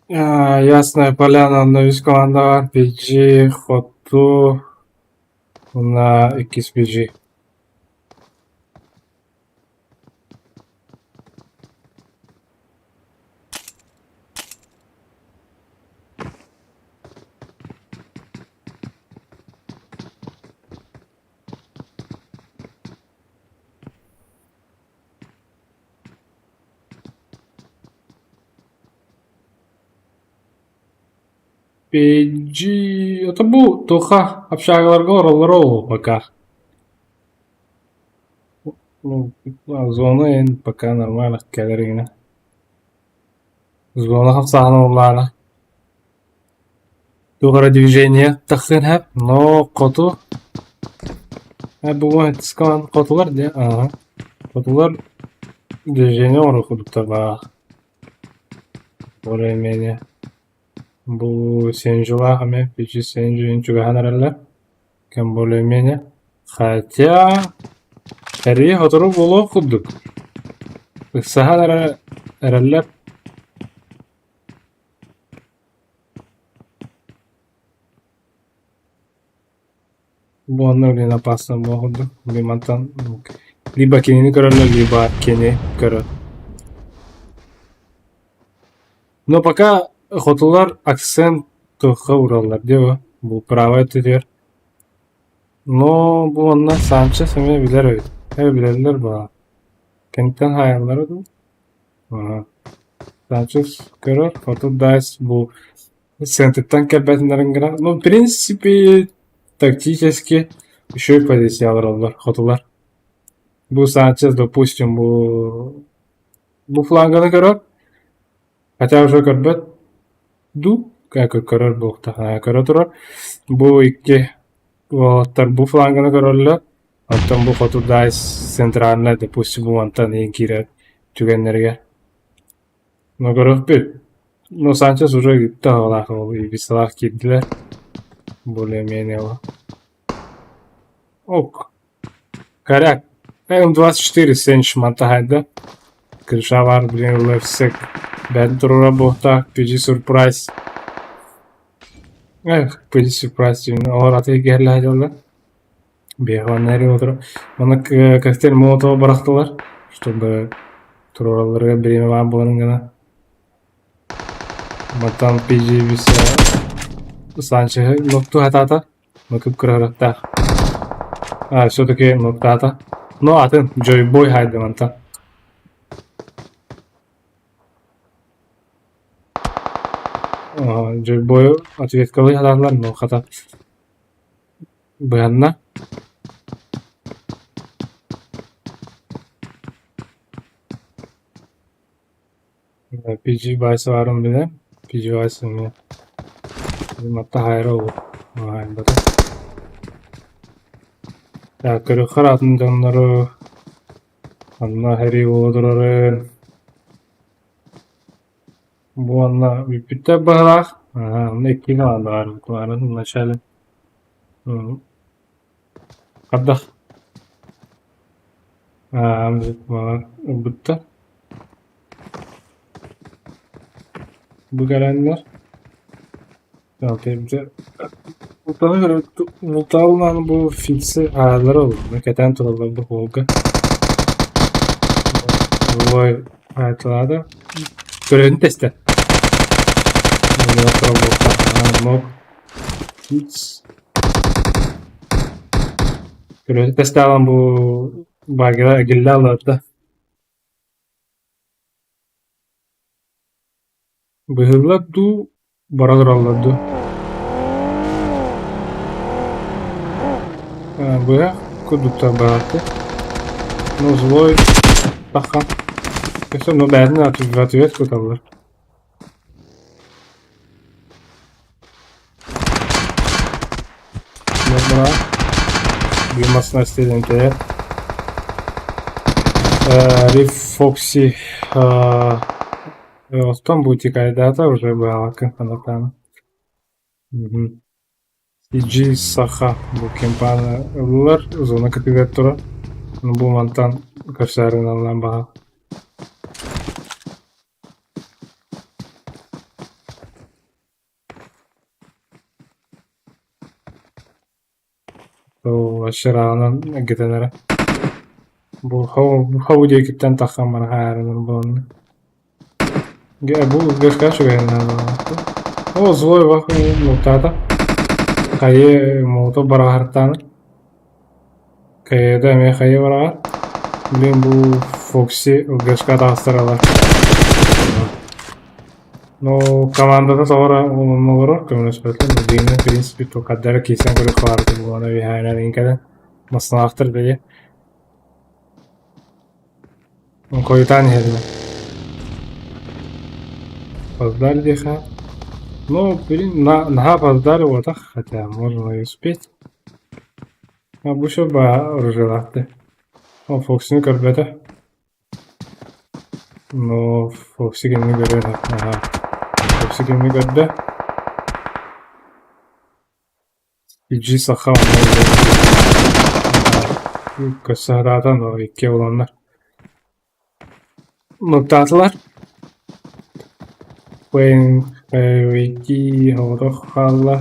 Ясная Поляна онно үс команда бар. PG, Хоту уонна иккис PG. PG это бу туха общагаларга ороллоро ол пока. Ну, зона эн пока нормально кэлэригинэ. Зона хамсааһына улаана. Туох эрэ движение тахсыан сөп, но хоту бу хотулар дии, аха. Хотулар движение оҥоро курдуктар баар. Более-менее. Бу Сенжулаах эмиэ PG Сенжуин чугаһаан эрэллэр. Кэм более-менее. Хотя эрии сотору буолуох курдук. Ыксаһан эрэ эрэллэр. Бу онно блин опасно буолуох курдук. Блин мантан либо кинини көрөллөр, либо кини көрөр. Но пока хотулар акцент туохха уураллар диэ бу правай өттүгэр. Но бу онно Санчес эмиэ билэр эбит. Билэллэр баа. Кэнниттэн хаайаллара дуу? Санчес көрөр, хоту Дайс бу центртан кэлбэтиннэрин гына. Ну, в принципе, тактически еще и позициялар оллар, хотулар. Бу Санчес, допустим, бу фланганы көрөр, хотя уже көрбөт дуу, көрөр буолуохтаах, көрө турар. Бу икки уолаттар бу фланганы көрөллөр, оттон бу хоту Дайс центральный, допустим, бу мантан иин киирэр түгэннэргэ. Но көрүөхпүт. Ну, Санчес уже ыытта оҕолоох ол Ибисалаах киирдилэр. Более-менее Ок. Коряк. М24 Сенч мантаһайда. Крыша бар, блин, левсек. Бэт турура буохтаах, PG Surprise. Эх, PG Surprise диэн олор аты киһэллээх дьоллор. Биэхуоннары отура. Манна коктейль Молотова бырахтылар, чтобы туруоралларыгар бириэмэ баар буоларын гына. Мантан PG бис Санчеһы локту хатаата. Мыкып кыраһыраттаах. А, все-таки мыктаата. Но атын Джойбой хайда мантан. Джойбой ответкалыы хатаатылар, но хата быһанна. PG Vice баарын билэн, PG Vice эмиэ матта хаайра ол хаайбата. Так, көрүөххэ атын дьоннору анна хэрии буола турарын. Бу онно бүппүттэр быһыылаах. Онно икки команда баар баарын вначале. Хардах. Ылбыттар. Бу кэлэннэр. Мултаалынан бу фиксы хааллара олорно кэтээн тураллар бу холга. Ой, хаайталаата. Көрөһүн тэстэ. Көрөһүн тэстээҕин бу багера эгиллэ алларда. Быһыллар дуу, бара тураллар дуу? Быһах курдуктар баҕарты. Ну, злой тахан. Өссө ну бэйэтин ответ куталлар. Бара bir masına istediğim Риф Фокси Оттон бутикайдаата уже баалакын санатаан. CG Саха бу кемпаны ыллылар, зона кытыгар турар. Бу мантан көрсөөрүн аллаан баҕа. Шыраҕынан эргитэн эрэ. Бу хобу диэкиттэн тахсан баран хаайарынан буолла. Бу гашка О, злой вах муктаата. Хайы молотов бараҕаһартааны. Хайыда эмиэ хайы бараҕар. Блин бу Фокси ылгашка таҕыстаралар. Ну, командата тоҕо олорор көмөлөспөтүн дьиҥинэн в принципе хардары киирсэн көрүөххэ баар буолуона үөһээнэн иҥ кэлэн массыыналаахтар бэйэ хойутаан иһэллэр. Опоздали диэхэ. Ну, блин, наһаа опоздали буотах, хотя можно и успеть. А бу еще баа оружиелаахтыы. Ол Фоксины көрбөтө. Но Фокси кинини көрүөн аһаа Фокси кинини көрдө. Иджи саха көрсө сатаата, но икки буоланнар нуктаатылар. Пейки оҕото хаалла.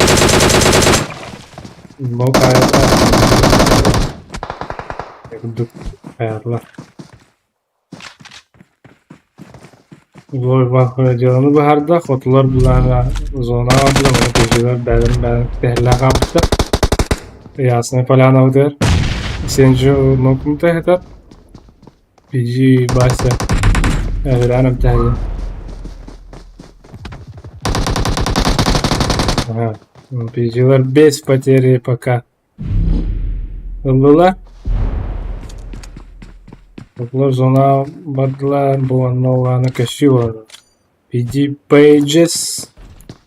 Бу хаайата курдук хаайаллар. Дьыаланы быһаарда, хотулар былаана зонаҕа бардылар, уонна көдьүөлэр бэйэлэрин бэйэлэрин кэтэһэллээх хаалбыттар. Ясная Поляна-бытыгар Сенджу нокмута ыһытар, PG Вася эһэлээн эмтэһэйин. Ага, PG-лар без потери пока Ыллылар. Оҕолор зонаҕа бардылар, бу онно улаана көссүү буолар. PD Pages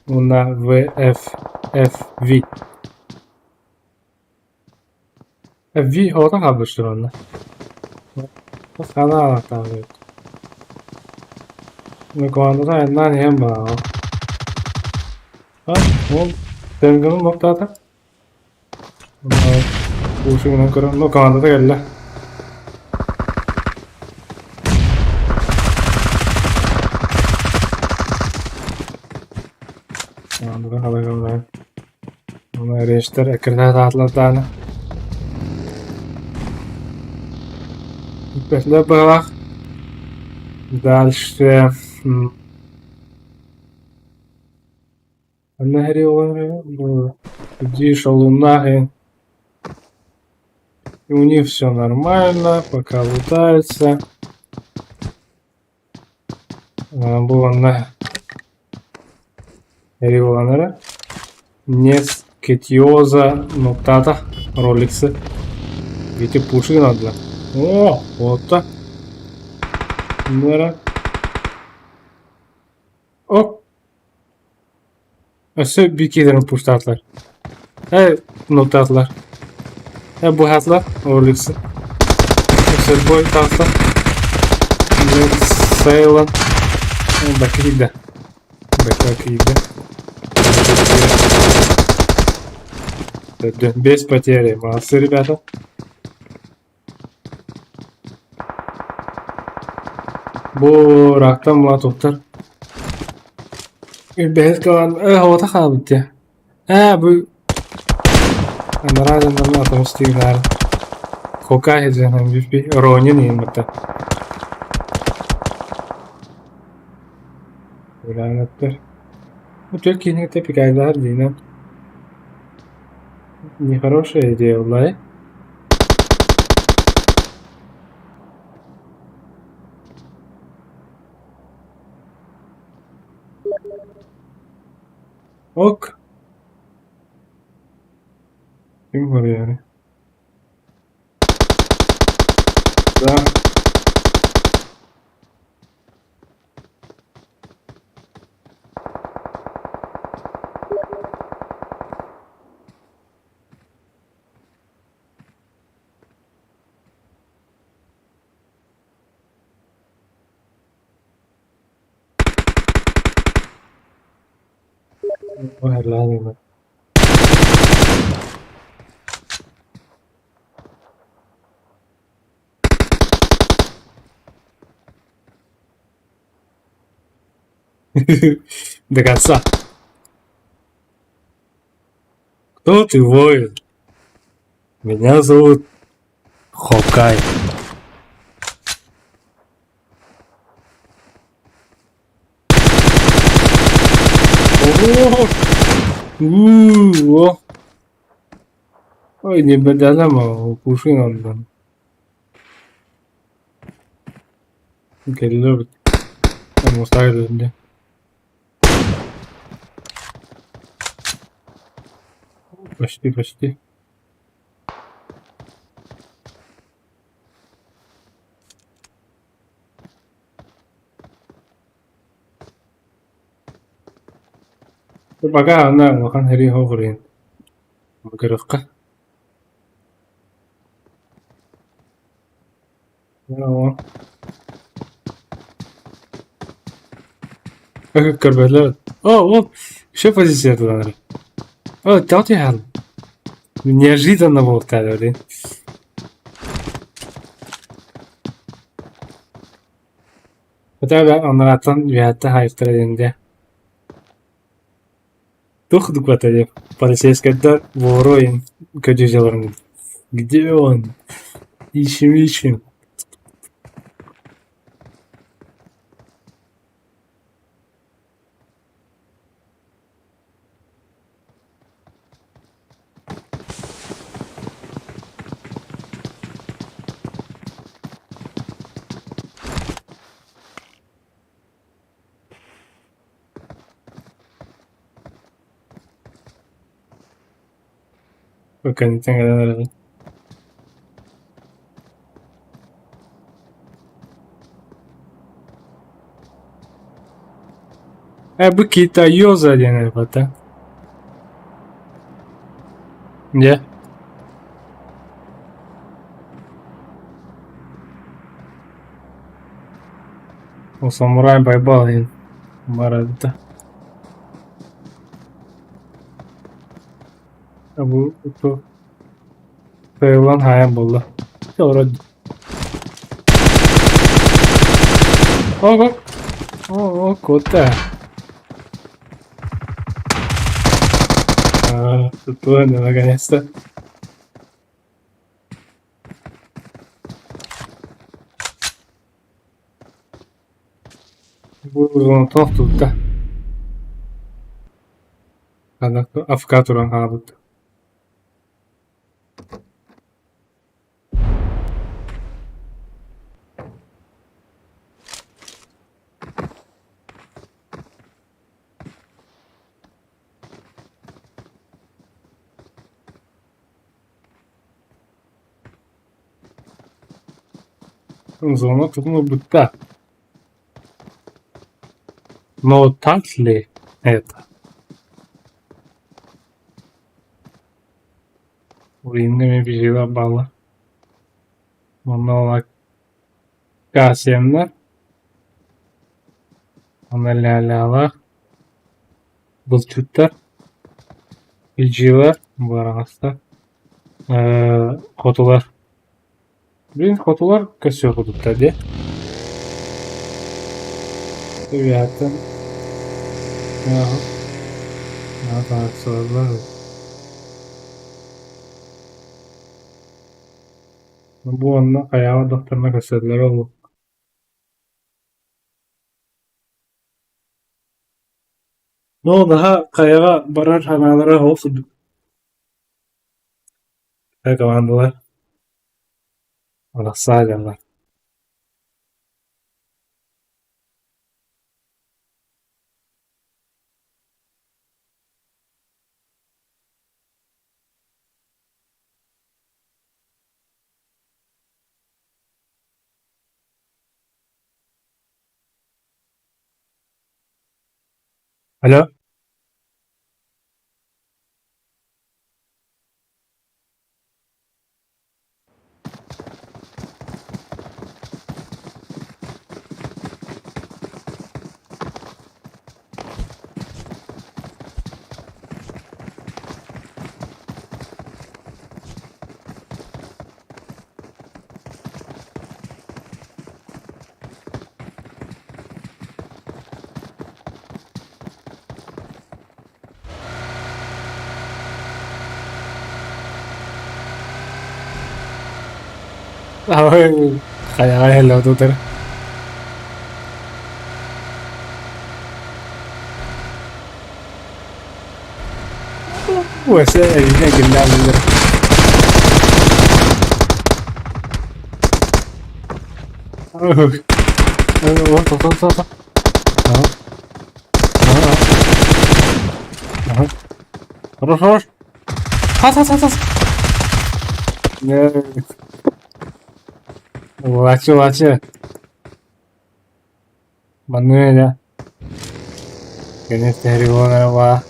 уонна VFFV. FV оҕото хаалбыттар онно. Хана ааттаабыт. Командата айаннаан иһэн бааҕа. Ол тэнгэнин баптаата. Уусугунан көрөн, ну командата кэллэ. Командата халай кэллэ. Уонна рейстэр эккирэтэ саатылар даҕаны. Бүппэтилэр быһалаах. Дальше Онно Шалуна и у них все нормально, пока лутаются. Буоланна Эриволанара Нес Кетиоза Нуктата Роликсы. Вити пуши надо. О, вот так. Нера. Оп. Өссө бикилэрин пуштаатылар. Э, нуктаатылар. Э, быһаатылар Орликсы. Өссө бой таҕыста. Сейлан. Бэккэ киирдэ. Бэккэ киирдэ. Без потери. Молодцы, ребята. Бу рактан мула туттар. Бэһис кылаан, э, оҕото хаалбыт дии. Ээ бу анараа дьоннорун атомус тыынаар Хокай диэн бүппүт Ронин иһин бата. Ураанаттар. Бу түөрт киһини кытта пикайдаһар диинэн нехорошая идея буолла ээ. Ок. Ким хоруйары? Да. Ладно. До конца. Кто ты, воин? Меня зовут Хокай. О, у, о. Ой, не бедалама, кушин оннун. Кэллэ Мустаах Почти, почти. Пока ана улахан сэрии суох иһин көрүөххэ. Көрбөтүлэр. О, ол еще позиция тулалар. О, тяу Неожиданно буолтаары блин. Хотя бы анарааттан үөһэттэн хаайыктара диэн дии. Туох дукуата диэн полицейскайдар буору ыйан көрдүү Где он? Ищем, ищем. Кэнниттэн кэлэн эрэҕин. Ээ бу китайоза диэн эбэтэ. Дьэ. Ол самурай Байбал иһин барабыта. Бу Тыыллан хаайан буолла. Олорор. Ого! О, куда? А, тут наконец-то. Бу тохтутта. Афка туран хаалбыт. Звонок ылбытта. Но так ли это? Уинными бизила балла. Манна Касианнар, онно Лялялаах, булчуттар, илдьиилэр, быараҕастар, хотулар. Блин, хотулар көссүө курдуктар дии. Үөһэттэн Аата Бу онно хайаҕа дохторно көрсөллөрө ол. Но наһаа хайаҕа барар санаалара ол сылдьыбыт. Командалар арахсаа дьаллар. Алло. Хайаҕа иһэллээх тутар. Өссө эбиитин кимнээх биллэр. Хорош, хорош. Хас, хас, хас, хас. Улааччы, улааччы. Маннык эрэ кэннин түһэрии буолан эрэ баа.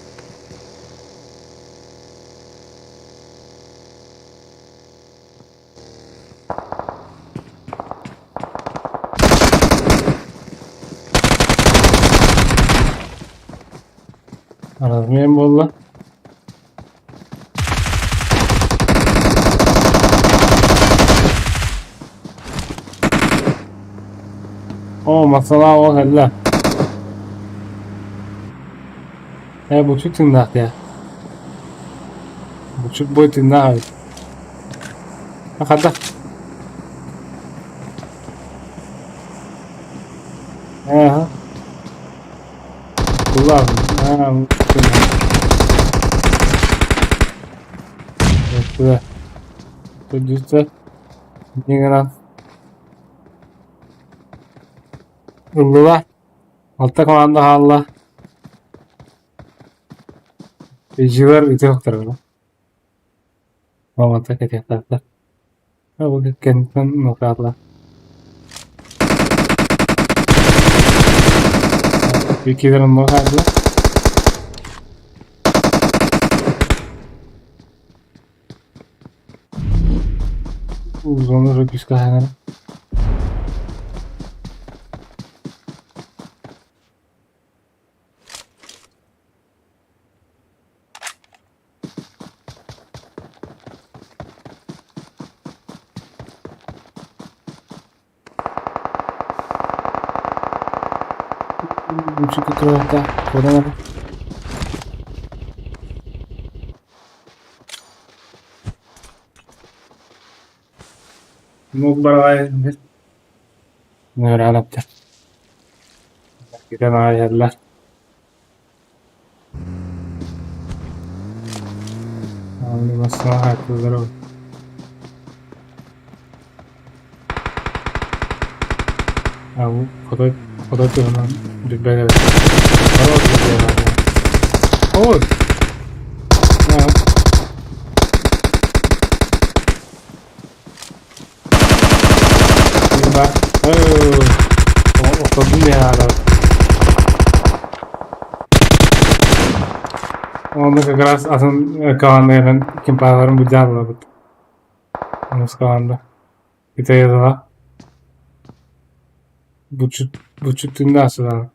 Размен буолла. Оо, масалаа ол кэллэ. Ээ, булчут тыыннаах дии. Булчут бой тыыннаах эбит. Хата. Ээ, Ыллылар, алта команда хаалла. Ижилэр ытыахтара Мамата кэтиэхтээхтэр. Ол кэнниттэн нокаатла. Иккилэрин нокаатла. Зону выпуска Куодан Мук бараҕай Нөөрэлэптэр Китэн аҕай иһэллэр Хотой хотой туһунан билбэт эбит. Ой! Онно как раз атын команданан кимпааларын былдьаабылабыт. Онус команда. Итайыла. Бучут бучут тыыннаах сылаан.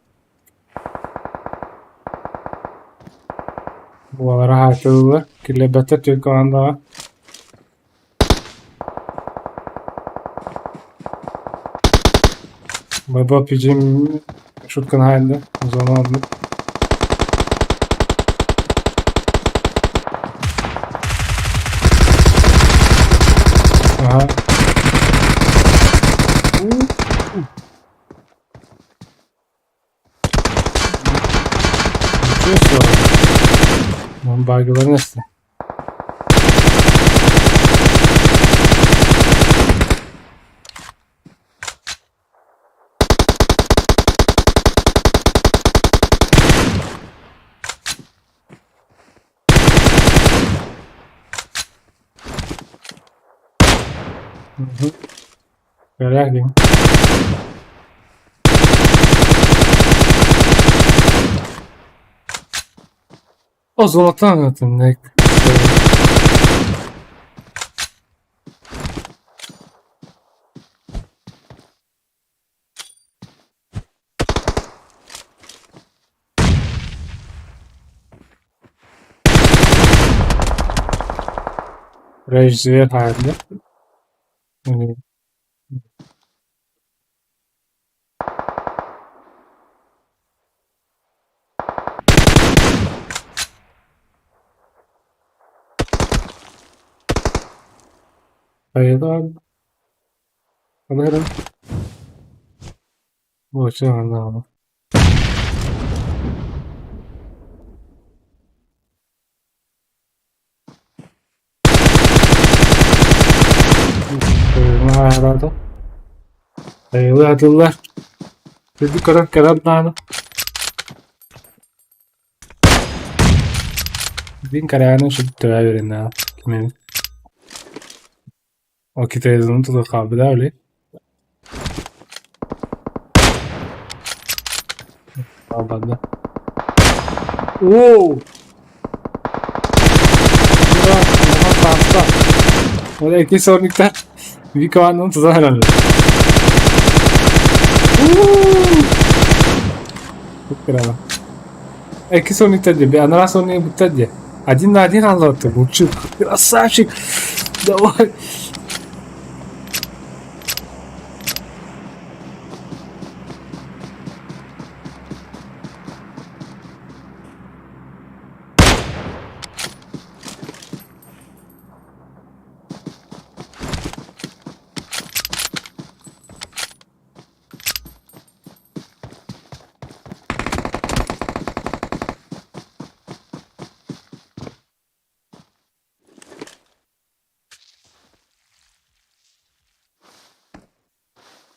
Буолара хааччыллар. Киллэрбэттэр түөрт командаҕа. Бабо пижим шуткан хайда зона оннук. Багыларын эстэ. Көрөөх О, золотая это, Режиссер halinde. Yani Hayırlı Alırım. Boşuna Хайылаатыллар. Үрдүк көрөн кэлэн даҕаны Мин кэрээнин сүрдээҕэ үөрэннэҕим ким эбит Ол китаецын тутан хаалбыта били Хаалбатда Оо! Улахан тааста. Ол икки сорниктар Вика Ваннын тутан эрэллэр. Кыраба. Икки сорниктар дии, анараа сорник буттар дии. Один на один хааллыбыттар, булчук. Красавчик! Давай!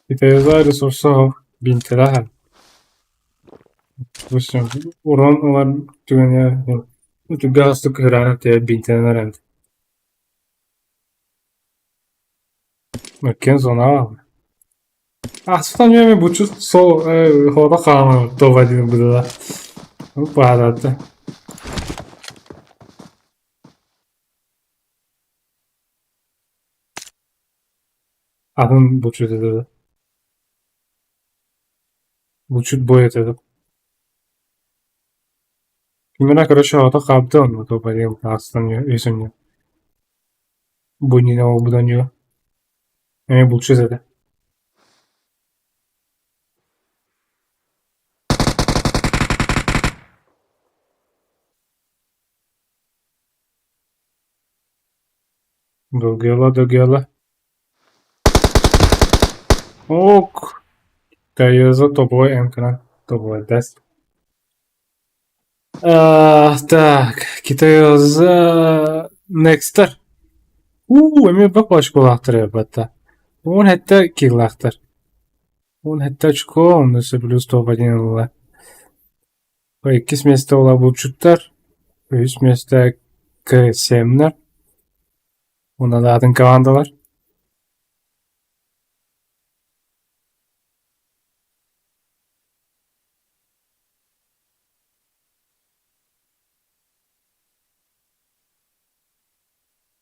Китаеза ресурсов бинтэлэһэн Допустим, уран ылар түгэҥҥэ ытырга кыһыраан бинтэнэн эрэн Иккиэн зонаҕа Ахсытан үөмэ буччут сол хоото хааман тоҕо диэн быдыла баһараата Атын булчут этэ да Булчут бой этэ да Кимэрэ короче оҕото хаалбыта онно тоҕо диэн ахсытан үс Бу иннинэ буолбут оонньуу эмиэ булчут этэ Долгуйала-долгуйала Ок, Кайыза тобой эмкана тобой даст. Так, Китайоза Nexter. Уу, эмиэ бак очколаахтар эбэтэ. Уон сэттэ киллаахтар. 17 очко, онно плюс топ-1 ылла. Иккис миэстэ буола булчуттар, үһүс миэстэ КСМ-нэр уонна да атын командалар.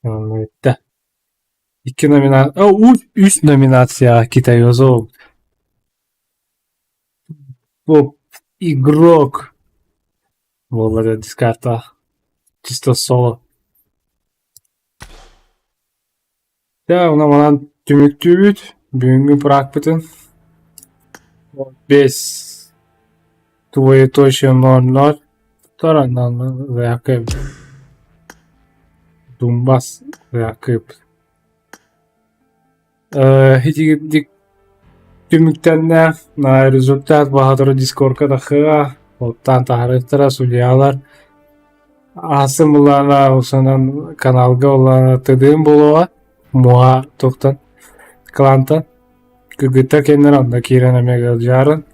Бүттэ. Икки номина... Үс номинацияҕа Китайозов топ игрок буолла дискартаах чисто соло. Дьэ, онон манан түмүктүүбүт бүгүҥҥү пракпытын. 5 двоеточие 00 Таранан Дунбасс Якып Итигирдик түмүктэннэ результат баһатору дискорка тахыа оттан таһарыктара судьялар. Аасын булаана усанан каналга улаана тыдыым буолуоҕа муа туохтан клантан кыргыттар кэннэр онно киирэн эмиэ ыалдьаарын.